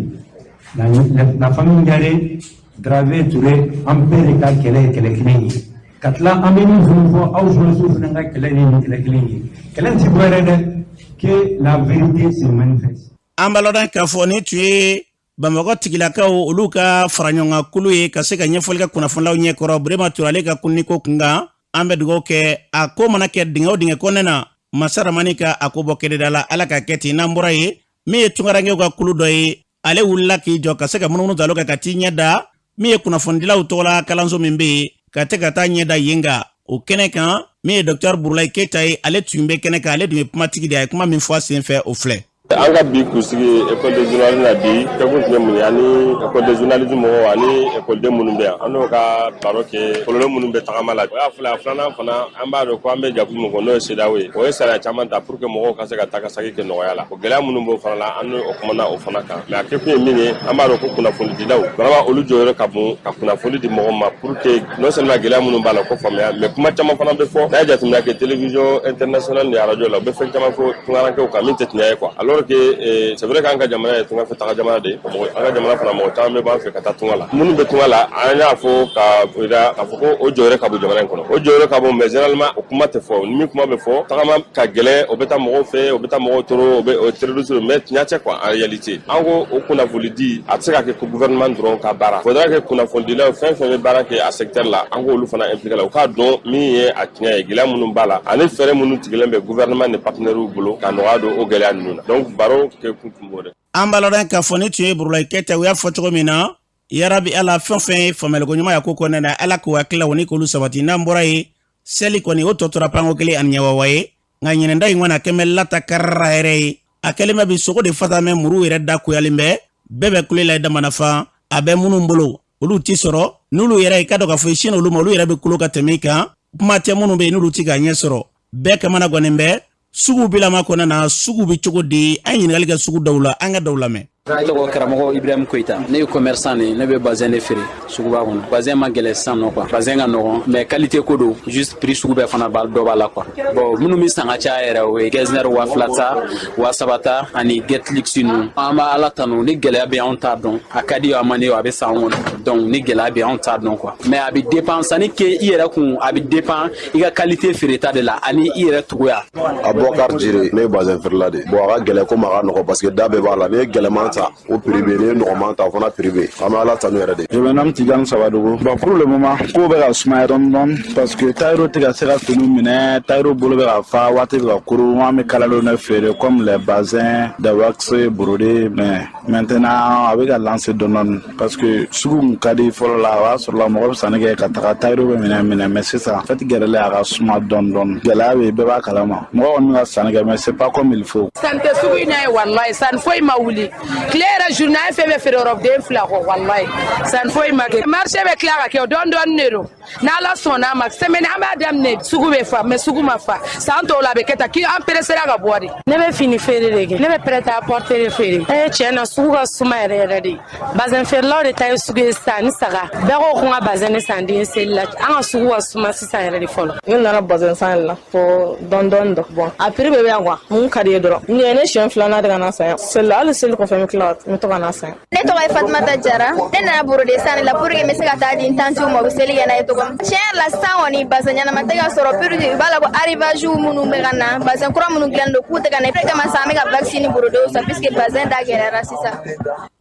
La famille Ɲare, Dramé, Touré, an bɛɛ de ka kɛlɛ ye kɛlɛ kelen ye. Ka tila, an bɛ min fana fɔ, aw journalistes fana ka kɛlɛ ye nin kɛlɛ kelen ye. Kɛlɛ in ti dɔ wɛrɛ dɛ, que la vérité se manifeste. An b'a lɔn k'a fɔ nin tun ye Bamakɔ tigilakaw olu ka faraɲɔgɔnkan kulu ye ka se ka ɲɛfɔli kɛ kunnafonilaw ɲɛkɔrɔ Burema Ture ale ka kunniko kunkan. An bɛ dugawu kɛ, a ko mana kɛ dingɛ o dingɛ kɔnɔna na, masa ramani ka a ko bɔ kɛnɛda la, Ala ka kɛ ten. N'an bɔra yen, min ye tunkarankew ka kulu dɔ ye, ale wulila k'i jɔ ka se ka munumunu talo kɛ ka t'i ɲɛ da min ye kunnafonidilaw tɔgɔla kalanso min bɛ yen, ka te ka taa ɲɛ da yen kan. O kɛnɛ kan, min ye Dɔktɛr Burulayi Keyita ye, ale tun bɛ kɛnɛ kan, ale tun ye kumatigi de ye. A ye kuma min fɔ a senfɛ, o filɛ. An ka bi kunsigi école de journalisme na bi, kɛkun tun ye mun ye? Ani école de journalisme mɔgɔw ani école minnu bɛ yan, an n'o ka baro kɛ kɔlɔlɔ minnu bɛ tagama la. O y'a fɔlɔ. A filanan fana, an b'a dɔn ko an bɛ jɛkulu min kɔnɔ, n'o ye CEDEAO ye, o ye sariya caman ta pour que mɔgɔw ka se ka taa ka segin kɛ nɔgɔya la. O gɛlɛya minnu b'o fana la, an n'o kumana o fana kan. Mais a kɛkun ye min ye, an b'a dɔn ko kunnafonidilaw vraiment, olu jɔyɔrɔ ka bon ka kunnafoni di mɔgɔw ma pour que non seulement gɛlɛya minnu b'a la ko faamuya, mais kuma caman fana bɛ fɔ. N'a ye jateminɛ kɛ télévision internationale ni radio la, u bɛ fɛn caman fɔ tunkarankew kan min tɛ tiɲɛ ye quoi. Alors que c'est vrai k'an ka jamana ye tungafɛ taga jamana de ye. Mɔgɔ an ka jamana fana, mɔgɔ caman bɛ b'an fɛ ka taa tunga la. Minnu bɛ tunga la, an y'a fɔ ka yira k'a fɔ ko o jɔyɔrɔ ka bon jamana in kɔnɔ, o jɔyɔrɔ ka bon, mais généralement o kuma tɛ fɔ. Ni min kuma bɛ fɔ, tagama ka gɛlɛn, o bɛ taa mɔgɔw fɛ, o bɛ taa mɔgɔw tɔɔrɔ, o bɛ o terrorisme, mais tiɲɛ tɛ quoi. En réalité, an ko o kunnafoni di, a tɛ se ka kɛ ko gouvernement dɔrɔn ka baara. Faudra que kunnafonidilaw fɛn fɛn bɛ baara kɛ a secteur la, an k'olu fana impliqué la, u k'a dɔn min ye a tiɲɛ ye, gɛlɛya minnu b'a la ani fɛɛrɛ minnu tigɛlen bɛ gouvernement ni partenaires bolo ka nɔgɔya don o gɛlɛya ninnu na. Donc baro kɛ kun tun b'o de. An b'a lɔn k'a fɔ ni tun ye Burulayi Keyita, u y'a fɔ cogo min na, yarabi Ala, fɛn fɛn ye faamuyaliko ɲuman ya ko kɔnɔna na, Ala k'o hakililaw ni k'olu sabati. N'an bɔra yen, seli kɔni, o tɔ tora panko kelen ani ɲɛwawa ye. Nka ɲinɛnda in kɔni, a kɛmɛ lata karara yɛrɛ ye. A kɛlen bɛ bi sogo de fasa mɛ, muru yɛrɛ da koyalen bɛ, bɛɛ bɛ kule la i damana fan. A bɛ minnu bolo, olu ti sɔrɔ n'olu yɛrɛ i ka dɔn k'a fɔ i sin olu ma, olu yɛrɛ bɛ kulo ka tɛmɛ i kan. Kuma tɛ minnu bɛ yen n'olu ti k'a ɲɛ sɔrɔ. Bɛɛ kamana gannen bɛ sugu bilama kɔnɔna na. Sugu bɛ cogo di? An ye ɲininkali kɛ sugu dɔw la, an ka dɔw lamɛn. Ne tɔgɔ karamɔgɔ Ibrahim Koyita. Ne ye commerçant de ye. Ne bɛ bazin de feere suguba kɔnɔ. Bazin ma gɛlɛ sisan nɔ quoi. Bazin ka nɔgɔn, mais qualité ko don. Juste prix sugu bɛɛ fana b'a dɔ b'a la quoi. Bon, minnu bɛ san ka caya yɛrɛ, o ye Getzner 2000 ta, 3000 ta ani Get Luxe ninnu. An b'a Ala tanu. Ni gɛlɛya bɛ, anw t'a dɔn. A ka di o, a man di o, a bɛ san anw kɔnɔ. Donc ni gɛlɛya bɛ, anw t'a dɔn quoi. Mais a bɛ dépend sanni kɛ i yɛrɛ kun, a bɛ dépend i ka qualité feereta de la ani i yɛrɛ togoya. Abubakar Jire, ne ye bazin feerela de. Bon, a ka gɛlɛn komi a ka nɔgɔ, parce que da bɛɛ b'a la. N'i ye gɛlɛman ta, o prix bɛ yen. N'i ye nɔgɔman ta, o fana prix bɛ yen. An bɛ Ala tanu yɛrɛ de. Je me nomme Tidiane Sawadogo. Bon, pour le moment, ko bɛ ka sumaya dɔɔni dɔɔni parce que tailleur tɛ ka se ka finiw minɛ, tailleur bolo bɛ ka fa, waati bɛ ka koron. An bɛ kalalenw de feere comme les bazins, des wax brodés, mais maintenant a bɛ ka lancer dɔɔni dɔɔni parce que sugu kun ka di fɔlɔ la, o y'a sɔrɔ la mɔgɔ bɛ sanni kɛ ka taga, tailleur bɛ minɛ minɛ, mais sisan fɛti gɛrɛlen, a ka suma dɔɔni dɔɔni. Gɛlɛya bɛ yen, bɛɛ b'a kalama. Mɔgɔ kɔni bɛ ka sanni kɛ, mais c'est pas comme il faut. Sanni tɛ sugu in na ye, walayi, sanni foyi ma wuli. Tile yɛrɛ journée, an ye fɛn bɛɛ feere yɔrɔ den fila kɔ, walayi, sanni foyi ma kɛ. Marché bɛ tila ka kɛ dɔɔni dɔɔni de don. N'Ala sɔnna a ma, semaine an b'a daminɛ, sugu bɛ fa, mais sugu ma fa. San tɔw la, a bɛ kɛ tan k'i an pressera ka bɔ de. Ne bɛ fini feere de kɛ. Ne bɛ prêt à porter de feere. Ee, tiɲɛ na, sugu ka suma yɛrɛ yɛrɛ de. Bazɛn feerelaw de ta ye sugu ye sisan ni saga. Bɛɛ ko ko n ka bazɛn de san den seli la. An ka sugu ka suma sisan yɛrɛ de fɔlɔ. Ne nana bazɛn san de la fɔ dɔɔni dɔɔni dɔ. Bon, a prix bɛɛ bɛ yan quoi. Mun ka di ye dɔrɔn. Nin ye ne siɲɛ filanan de ka na san yan. Seli la, hali seli kɔfɛ, n bɛ tila n bɛ to ka na san yan. Ne tɔgɔ ye Fatumata Jara. Ne nana brodé san de la pour que n bɛ se ka taa di n tantiw ma, u bɛ seli kɛ n'a ye cogo min. Tiɲɛ yɛrɛ la, sisan kɔni, bazɛn ɲɛnama tɛ ka sɔrɔ pour que u b'a la ko arrivage minnu bɛ ka na, bazɛn kura minnu dilannen don, k'u tɛ ka na. O de kama sisan an bɛ ka wax ni brodéw san puisque bazɛn da gɛlɛyara sisan.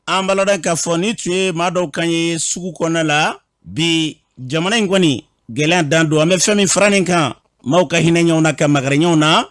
An b'a lɔn k'a fɔ ni tun ye maa dɔw kan ye sugu kɔnɔna la bi. Jamana in kɔni gɛlɛya dan don. An bɛ fɛn min fara nin kan, maaw ka hinɛ ɲɔgɔn na, ka magɛrɛ ɲɔgɔn na.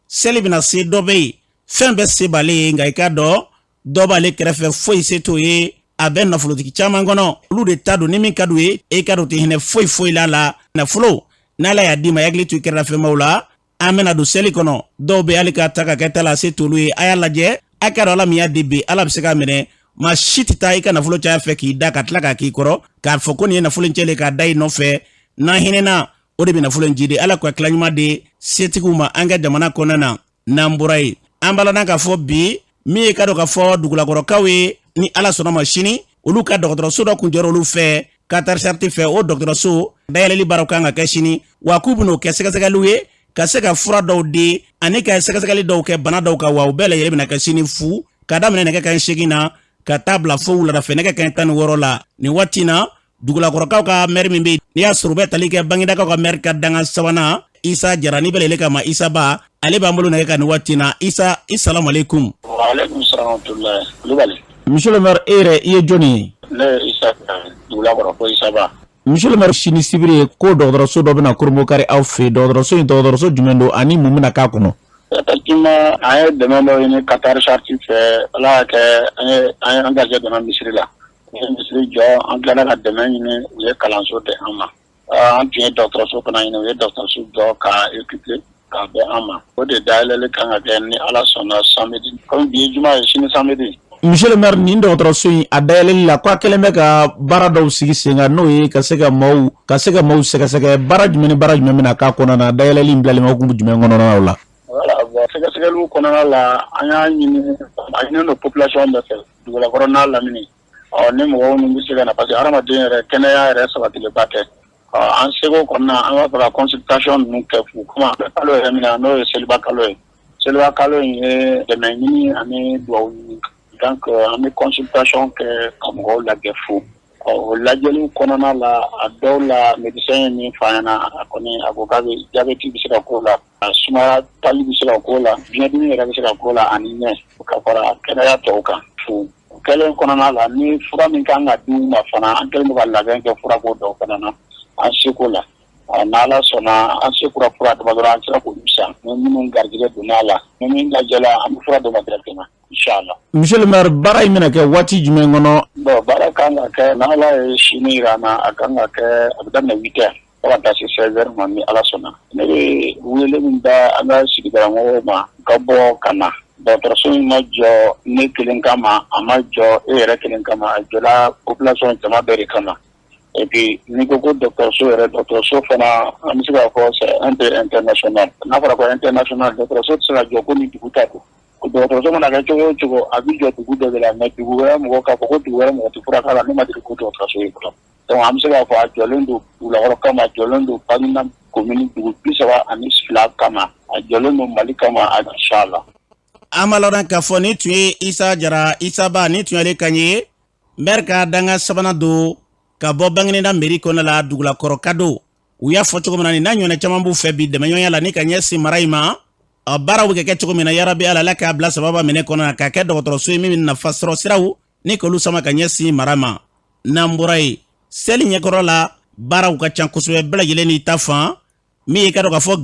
Seli bɛna se, dɔ bɛ yen, fɛn bɛɛ se b'ale ye, nka i k'a dɔn dɔ b'ale kɛrɛfɛ, foyi se t'o ye. A bɛ nafolotigi caman kɔnɔ, olu de ta don ni min ka d'u ye. E ka dɔn, tɛ hinɛ foyi foyi la la nafolo. N'Ala y'a d'i ma, hakili to i kɛrɛfɛmaw la. An bɛna don seli kɔnɔ, dɔw bɛ hali ka ta ka kɛ ta la, se t'olu ye. A y'a lajɛ, a k'a dɔn Ala min y'a di bi, Ala bɛ se k'a minɛ. Maa si tɛ taa i ka nafolo caya fɛ k'i da ka tila k'a k'i kɔrɔ k'a fɔ ko nin ye nafolo in cɛlen k'a da i nɔfɛ. N'an hinɛna, o de bɛ nafolo in jidi. Ala ka tila ɲuman di setigiw ma an ka jamana kɔnɔna na. N'an bɔra yen, an b'a lɔn k'a fɔ bi, min ye ka dɔn k'a fɔ dugulakɔrɔkaw ye, ni Ala sɔnna ma, sini olu ka dɔgɔtɔrɔso dɔ kun jɔra olu fɛ Qatar Charité fɛ. O dɔgɔtɔrɔso dayɛlɛli baaraw kan ka kɛ sini, wa k'u bɛn'o kɛ sɛgɛsɛgɛliw ye ka se ka fura dɔw di ani ka sɛgɛsɛgɛli dɔw kɛ bana dɔw kan. Wa u bɛɛ lajɛlen bɛna kɛ sini fu, ka daminɛ nɛgɛ kanɲɛ 8 na ka taa bila fo wuladafɛ nɛgɛ kanɲɛ 16 la. Nin waati na, dugulakɔrɔkaw ka mɛri min bɛ yen, n'i y'a sɔrɔ u bɛ tali kɛ Bangedakaw ka mɛri ka dankan sabanan, Isa Jara, ni bɛɛ lajɛlen k'a ma Isa Ba, ale b'an bolo nɛgɛ kan nin waati na. Isa, i salamu aleykum. Waaleykum salam. Kulubali. Monsieur le maire, e yɛrɛ i ye jɔnni ye? Ne ye Isa Dugulakɔrɔ ko Isaba. Monsieur le maire, sini sibiri ye ko dɔgɔtɔrɔso dɔ bɛna kurunbonkari aw fɛ yen. Dɔgɔtɔrɔso in, dɔgɔtɔrɔso jumɛn don ani mun bɛna k'a kɔnɔ? Effectivement, an ye dɛmɛ dɔ ɲini Qatar Charity fɛ. Ala y'a kɛ, an ye an ye an garijɛgɛ donna misiri la. U ye misiri jɔ, an tilala ka dɛmɛ ɲini, u ye kalanso di an ma. An tun ye dɔgɔtɔrɔso fana ɲini, u ye dɔgɔtɔrɔso jɔ k'a équiper k'a bɛn an ma. O de dayɛlɛli kan ka kɛ ni Ala sɔnna samedi, komi bi ye juma ye, sini samedi. Monsieur le maire, nin dɔgɔtɔrɔso in a dayɛlɛli la, ko a kɛlen bɛ ka baara dɔw sigi sen kan, n'o ye ka se ka maaw sɛgɛsɛgɛ. Baara jumɛn ni baara jumɛn bɛna k'a kɔnɔna na? Dayɛlɛli in bilalen bɛ hukumu jumɛn kɔnɔna la? Voilà, bon, sɛgɛsɛgɛliw kɔnɔna la, an y'a ɲini, a ɲininen don population bɛɛ fɛ, dugulakɔrɔ n'a lamini. Ɔ ni mɔgɔw minnu bɛ se ka na, parce que hadamaden yɛrɛ kɛnɛya yɛrɛ sabatilenba tɛ. Ɔ an seko kɔnɔna, an b'a fɛ ka consultation ninnu kɛ fu. Komi an bɛ kalo yɛrɛ min na, n'o ye seliba kalo ye. Seliba kalo in ye dɛmɛ ɲini ani dugawu ɲini. Donc an bɛ consultation kɛ ka mɔgɔw lajɛ fu. Ɔ o lajɛliw kɔnɔna la, a dɔw la, médecin ye min fɔ an ɲɛna, a kɔni a ko k'a bɛ diabète bɛ se ka k'o la, sumaya tali bɛ se ka k'o la, biɲɛdimi yɛrɛ bɛ se ka k'o la, ani ɲɛ ka fara kɛnɛya tɔw kan fu. O kɛlen kɔnɔna la, ni fura min kan ka di u ma fana, an kɛlen don ka labɛn kɛ furako dɔw fana na an seko la. N'Ala sɔnna, an se kura fura damadɔ, an sera k'olu san. Ni minnu garijɛgɛ donna a la, ni min lajɛla, an bɛ fura d'o ma directement, inchallah. Monsieur le maire, baara in bɛna kɛ waati jumɛn kɔnɔ? Bon, baara kan ka kɛ, n'Ala ye sini jira an na, a kan ka kɛ, a bɛ daminɛ 8 heures fo ka taa se 16 heures ma, ni Ala sɔnna. Ne bɛ wele min da an ka sigidala mɔgɔw ma, ka bɔ ka na. Dɔgɔtɔrɔso in ma jɔ ne kelen kama, a ma jɔ e yɛrɛ kelen kama, a jɔla population jama bɛɛ de kama. Et puis n'i ko ko dɔgɔtɔrɔso yɛrɛ, dɔgɔtɔrɔso fana, an bɛ se k'a fɔ c'est un peu international. N'a fɔra ko international, dɔgɔtɔrɔso tɛ se ka jɔ ko ni dugu ta don. Dɔgɔtɔrɔso mana kɛ cogo o cogo, a bɛ jɔ dugu dɔ de la, mais dugu wɛrɛ mɔgɔ k'a fɔ ko dugu wɛrɛ mɔgɔ tɛ furakɛ la, ne ma deli k'o dɔgɔtɔrɔso ye fɔlɔ. Donc an bɛ se k'a fɔ a jɔlen don Dugulakɔrɔ kama, a jɔlen don Baginda commune dugu 32 kama, a jɔlen don Mali kama, inchallah. An b'a lɔn k'a fɔ nin tun ye Isa Jara Isaba, nin tun y'ale kan ye, maire ka danga sabanan don ka bɔ Baginda mairie kɔnɔ la, Dugulakɔrɔ ka don. U y'a fɔ cogo min na, nin n'a ɲɔgɔnna caman b'u fɛ bi dɛmɛɲɔgɔnya la ni ka ɲɛsin mara in ma. Baaraw bɛ kɛ cogo min na, yarabi Ala, Ala k'a bila sababa minɛ kɔnɔ na k'a kɛ dɔgɔtɔrɔso ye min bɛ nafa sɔrɔ siraw ni k'olu sama ka ɲɛsin mara ma. N'an bɔra yen, seli ɲɛkɔrɔ la baaraw ka ca kosɛbɛ, bɛɛ lajɛlen n'i ta fan. Min ye ka dɔn k'a fɔ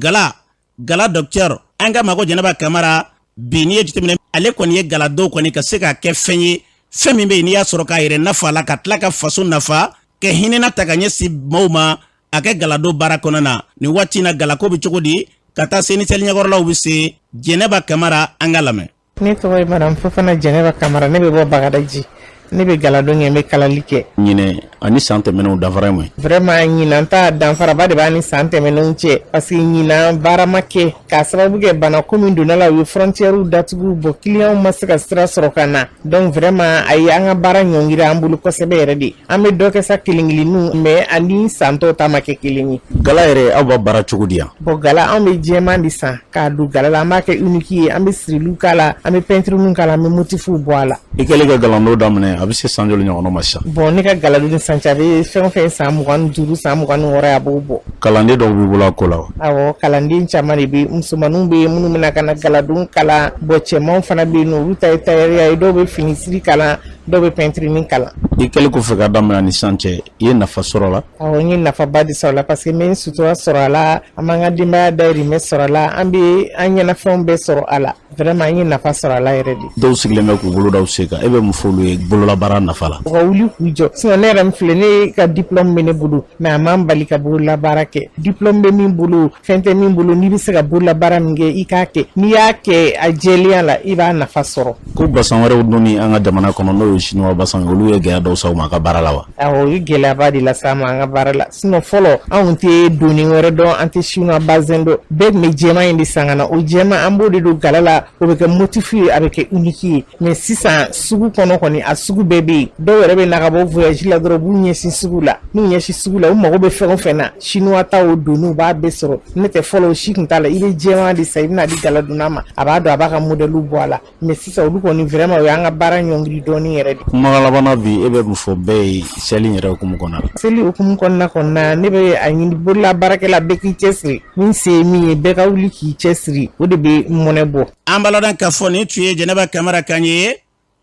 gala docteur, an k'a ma ko Jɛnɛba Kamara, bi n'i ye jateminɛ, ale kɔni ye galadon kɔni ka se k'a kɛ fɛn ye, fɛn min bɛ yen n'i y'a sɔrɔ k'a yɛrɛ nafa la, ka tila ka faso nafa, ka hinɛna ta ka ɲɛsin maaw ma, a kɛ galadon baara kɔnɔ na. Nin waati in na, galako bɛ cogo di ka taa se ni seli ɲɛkɔrɔlaw bɛ se? Jɛnɛba Kamara, an ka lamɛn. Ne tɔgɔ ye madame Fofana Jɛnɛba Kamara. Ne bɛ bɔ Bagadaji. Ne bɛ galadon kɛ, n bɛ kalali kɛ. Ɲinɛ ani san tɛmɛnenw, danfara ye mun ye? Vraiment, ɲinan ta, danfaraba de b'a ni san tɛmɛnenw cɛ, parce que ɲinan baara ma kɛ k'a sababu kɛ banako min donna la. U ye frontières datugu. Bon, clients ma se ka sira sɔrɔ ka na. Donc vraiment, a ye an ka baara ɲɔngiri an bolo kosɛbɛ yɛrɛ de. An bɛ dɔ kɛ sa, kelen kelenninw, mais ani san tɔw ta ma kɛ kelen ye. Gala yɛrɛ, aw b'a baara cogo di yan? Bon, gala, anw bɛ jɛman de san k'a don gala la. An b'a kɛ unique ye, an bɛ siriliw k'a la, an bɛ peinture k'a la, an bɛ motifw bɔ a la. I kɛlen ka galadon daminɛ, a bɛ se san joli ɲɔgɔn ma sisan? Bon, ne ka galadon ni san cɛ, a bɛ fɛn o fɛn, san 25, san 26, a b'o bɔ. Kalanden dɔw b'i bolo a ko la wa? Awɔ, kalanden caman de bɛ. Musomaninw bɛ yen minnu bɛna ka na galadon kalan. Bon, cɛmanw fana bɛ yen nɔ, olu ta ye tailleur ye. Dɔw bɛ fini siri kalan, dɔw bɛ peinture kalan. I kɛlen kɔfɛ ka daminɛ ni sisan cɛ, i ye nafa sɔrɔ a la? Awɔ, n ye nafaba de sɔrɔ a la, parce que n bɛ n sutura sɔrɔ a la, an b'an ka denbaya dayirimɛ sɔrɔ a la, an bɛ an ɲɛnafɛnw bɛɛ sɔrɔ a la. Vraiment, an ye nafa sɔrɔ a la yɛrɛ de. Dɔw sigilen bɛ k'u bolo da u sen kan, e bɛ mun fɔ olu ye bololabaara nafa la? U ka wuli k'u jɔ. Sinon ne yɛrɛ min filɛ, ne ka diplôme bɛ ne bolo, mais a m'an bali ka bololabaara kɛ. Diplôme bɛ min bolo, fɛn tɛ min bolo, n'i bɛ se ka bololabaara min kɛ, i k'a kɛ. N'i y'a kɛ a jɛlenya la, i b'a nafa sɔrɔ. Ko basan wɛrɛw donni an ka jamana kɔnɔ, n'o ye chinois basan ye, olu ye gɛlɛya dɔw s'aw ma a ka baara la wa? Awɔ, o ye gɛlɛyaba de lase an ma an ka baara la. Sinon fɔlɔ, anw tɛ donni wɛrɛ dɔn, an tɛ chinois bazin dɔn. Bɛɛ tun bɛ jɛman in de san ka na. O jɛman, an b'o de don gala la, o bɛ kɛ motif ye, a bɛ kɛ unique ye. Mais sisan, sugu kɔnɔ kɔni, a sugu bɛɛ bɛ yen. Dɔw yɛrɛ bɛ na ka bɔ voyage la dɔrɔn, u b'u ɲɛsin sugu la. N'u ɲɛsin sugu la, u mago bɛ fɛn o fɛn na, chinois ta o donni, u b'a bɛɛ sɔrɔ. N'o tɛ, fɔlɔ, o si tun t'a la. I bɛ jɛman de san, i bɛna di galadonna ma, a b'a dɔn, a b'a ka modèle bɔ a la. Mais sisan, olu kɔni, vraiment, o y'an ka baara ɲɔngiri dɔɔni yɛrɛ de. Kumakan laban na bi, e bɛ mun fɔ bɛɛ ye seli yɛrɛ hukumu kɔnɔna la? Seli hukumu kɔnɔna, ne bɛ a ɲini bolola baarakɛla bɛɛ k'i cɛsiri. Min se ye min ye, bɛɛ ka wuli k'i cɛsiri, o de bɛ mɔnɛ bɔ. An b'a ladɔn k'a fɔ nin tun ye Jɛnɛba Kamara kan ye.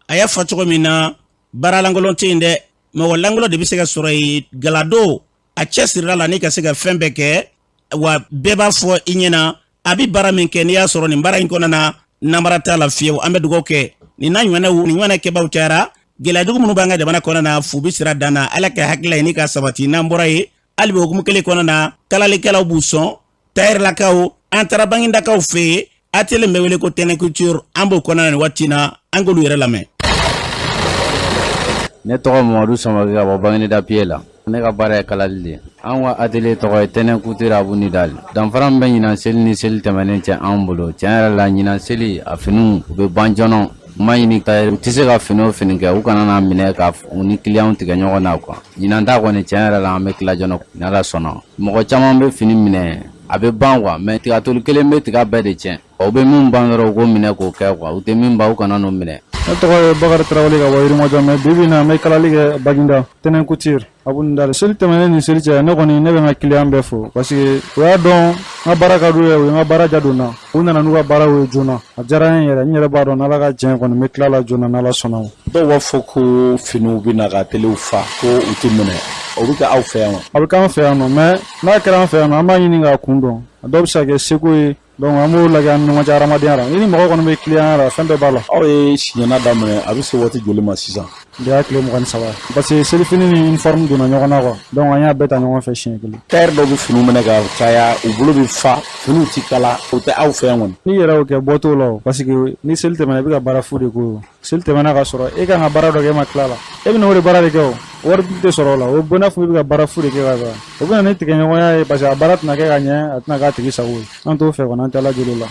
A y'a fɔ cogo min na, baara lankolon tɛ yen dɛ, mɔgɔ lankolon de bɛ se ka sɔrɔ yen. Galado a cɛsirila la ni ka se ka fɛn bɛɛ kɛ, wa bɛɛ b'a fɔ i ɲɛna a bɛ baara min kɛ. N'i y'a sɔrɔ nin baara in kɔnɔna na, namara t'a la fiyewu. An bɛ dugawu kɛ nin n'a ɲɔgɔnnaw, nin ɲɔgɔnna kɛbaaw cayara. Gɛlɛya jugu minnu b'an ka jamana kɔnɔna na, fu bɛ sira dan na, Ala ka hakilila ye ni ka sabati. N'an bɔra yen, hali bi hukumu kelen kɔnɔna na, kalalikɛlaw b'u sɔn tayɛrɛlakaw. An taara Bangindakaw fɛ yen, atelier bɛ wele ko Tɛnɛ Couture. An b'o kɔnɔna nin waati na, an k'olu yɛrɛ lamɛn. Ne tɔgɔ Mamadu Samake ka bɔ Banginda Pied la. Ne ka baara ye kalali de ye. An ka atelier tɔgɔ ye Tɛnɛ Couture Abu Nidal. Danfara min bɛ ɲinan seli ni seli tɛmɛnen cɛ anw bolo, tiɲɛ yɛrɛ la, ɲinan seli a finiw u bɛ ban joona. N b'a ɲini tailleur u tɛ se ka fini o fini kɛ, u kana n'a minɛ ka u ni kiliyanw tigɛ ɲɔgɔn na quoi. Ɲinan ta kɔni, tiɲɛ yɛrɛ la, an bɛ tila joona ni Ala sɔnna. Mɔgɔ caman bɛ fini minɛ, a bɛ ban quoi, mais tigatoli kelen bɛ tiga bɛɛ de tiɲɛ. O bɛ min ban dɔrɔn, u k'o minɛ k'o kɛ quoi. U tɛ min ban, u kana n'o minɛ. Ne tɔgɔ ye Bakari Tarawele ka bɔ Yirimajɔ, mais bi bi in na n bɛ kalali kɛ Baginda, Tɛnɛ Couture Abu Nidal. Seli tɛmɛnen ni seli cɛ, ne kɔni ne bɛ n ka kiliyan bɛɛ fo parce que u y'a dɔn n ka baara ka d'u ye, u ye n ka baara ja don n na, u nana n'u ka baaraw ye joona. A diyara n ye yɛrɛ. N yɛrɛ b'a dɔn n'Ala ka jɛn kɔni, n bɛ tila la joona n'Ala sɔnna ma. Dɔw b'a fɔ ko finiw bɛ na ka atelier fa, ko u tɛ minɛ. O bɛ kɛ aw fɛ yan wa? A bɛ k'an fɛ yan nɔ, mais n'a kɛra an fɛ yan nɔ, an b'a ɲini k'a kun dɔn. A dɔw bɛ se ka kɛ seko ye, donc an b'o lajɛ an ni ɲɔgɔn cɛ hadamadenya la. Ni ni mɔgɔ kɔni bɛ kiliyanya la, fɛn bɛɛ b'a la. Aw ye siɲɛna daminɛ, a bɛ se waati joli ma sisan? Bi y'a tile 23, parce que selifini ni uniforme donna ɲɔgɔn na quoi, donc an y'a bɛɛ ta ɲɔgɔn fɛ siɲɛ kelen. Tailleur dɔw bɛ finiw minɛ ka caya, u bolo bɛ fa, finiw ti kala. O tɛ aw fɛ yan kɔni? N'i yɛrɛ y'o kɛ, bɔ t'o la o, parce que ni seli tɛmɛna, i bɛ ka baara fu de k'o. Seli tɛmɛna ka sɔrɔ e kan ka baara dɔ kɛ, e ma tila la, e bɛna o de baara de kɛ, o wari tɛ sɔrɔ o la. O bɛ n'a fɔ i bɛ ka baara fu de kɛ ka ban. O bɛ na ni tigɛɲɔgɔnya ye, parce que a baara tɛna kɛ ka ɲɛ, a tɛna k'a tigi sago ye. An t'o fɛ kɔni, an tɛ Ala deli o la.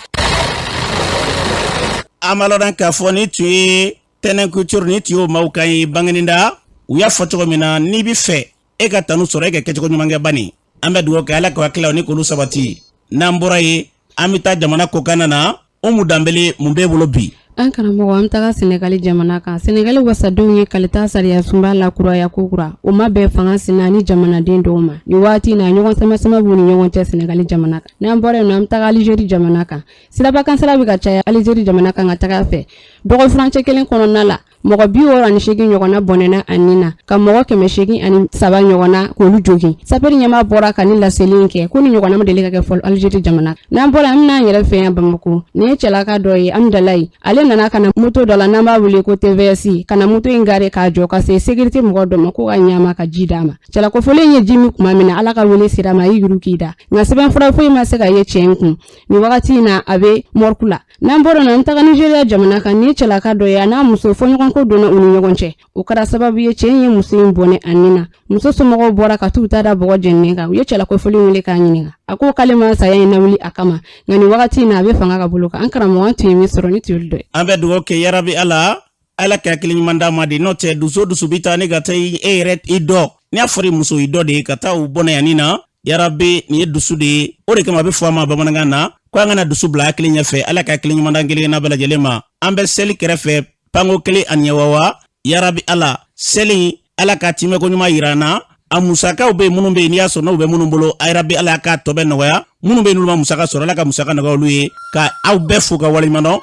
An b'a lɔn k'a fɔ nin tun ye Tɛnɛ Couture, nin tun y'o maaw kan ye Banginda. U y'a fɔ cogo min na, n'i bɛ fɛ e ka tanu sɔrɔ, e ka kɛcogo ɲuman kɛ bani. An bɛ dugawu kɛ, Ala ka hakililaw ni k'olu sabati. N'an bɔra yen, an bɛ taa jamana kɔkanna na. Umu Danbele, mun b'e bolo bi? An karamɔgɔ, an bɛ taga Sɛnɛgali jamana kan. Sɛnɛgali wasadenw ye kalita sariya sunba lakuraya kokura. O ma bɛn fanga sina ni jamanaden dɔw ma. Nin waati na, ɲɔgɔn samasama b'u ni ɲɔgɔn cɛ Sɛnɛgali jamana kan. N'an bɔra yen nɔ, an bɛ taga Alizeri jamana kan. Sirabakankasara bɛ ka caya Alizeri jamana kan ka taga fɛ. Dɔgɔ furancɛ kelen kɔnɔna la, mɔgɔ 68 ɲɔgɔnna bɔnɛna a ni na, ka mɔgɔ 803 ɲɔgɔnna k'olu jogin. Sapeur ɲɛmaa bɔra ka ni laseli in kɛ ko ni ɲɔgɔnna ma deli ka kɛ fɔlɔ Algérie jamana. N'an bɔra, an bɛna an yɛrɛ fɛ yan Bamakɔ. Nin ye cɛlaka dɔ ye Amidalayi. Ale nana ka na moto dɔ la n'an b'a wele ko TVS, ka na moto in garer k'a jɔ ka se sécurité mɔgɔ dɔ ma ko ka ɲama ka ji d'a ma. Cɛlakofɔlen ye ji min tuma min na, Ala ka wele sera ma, a y'i yuru k'i da, nka sɛbɛnfura foyi ma se ka ye cɛ in kun. Nin wagati in na, a bɛ morgue la. N'an bɔra na, an taga Nigeria jamana kan. Nin ye cɛlaka dɔ ye, a n'a muso fɔɲɔgɔnko donna u ni ɲɔgɔn cɛ. O kɛra sababu ye, cɛ in ye muso in bɔnɛ a ni na. Muso somɔgɔw bɔra ka t'u ta da bɔgɔ jeninen kan. U ye cɛlakofɔlen wele k'a ɲininka, a ko k'ale ma saya in lawuli a kama, nka nin wagati in na, a bɛ fanga ka bolo kan. An karamɔgɔ, an tun ye min sɔrɔ ni tun dɔ ye. An bɛ dugawu kɛ, yarabi Ala, Ala ka hakili ɲuman d'a ma de. N'o tɛ, dusu dusu bɛ taa ne ka taa e yɛrɛ i dɔ n'i y'a fɔra i muso i dɔ de ye ka taa u bɔnɛ yanni na. Yarabi, nin ye dusu de ye. O de kama a bɛ fɔ a ma bamanankan na ko an kana dusu bila hakili ɲɛfɛ. Ala ka hakili ɲuman d'an kelen na bɛɛ lajɛlen ma. An bɛ seli kɛrɛfɛ panko kelen ani ɲɛwawa. Yarabi Ala, seli Ala ka timɛko ɲuman yira an na. A musakaw bɛ yen, minnu bɛ yen n'i y'a sɔrɔ n'u bɛ minnu bolo, yarabi Ala k'a tɔ bɛɛ nɔgɔya. Minnu bɛ yen n'olu ma musaka sɔrɔ, Ala ka musaka nɔgɔya olu ye. Ka aw bɛɛ fo ka waleɲuman dɔn.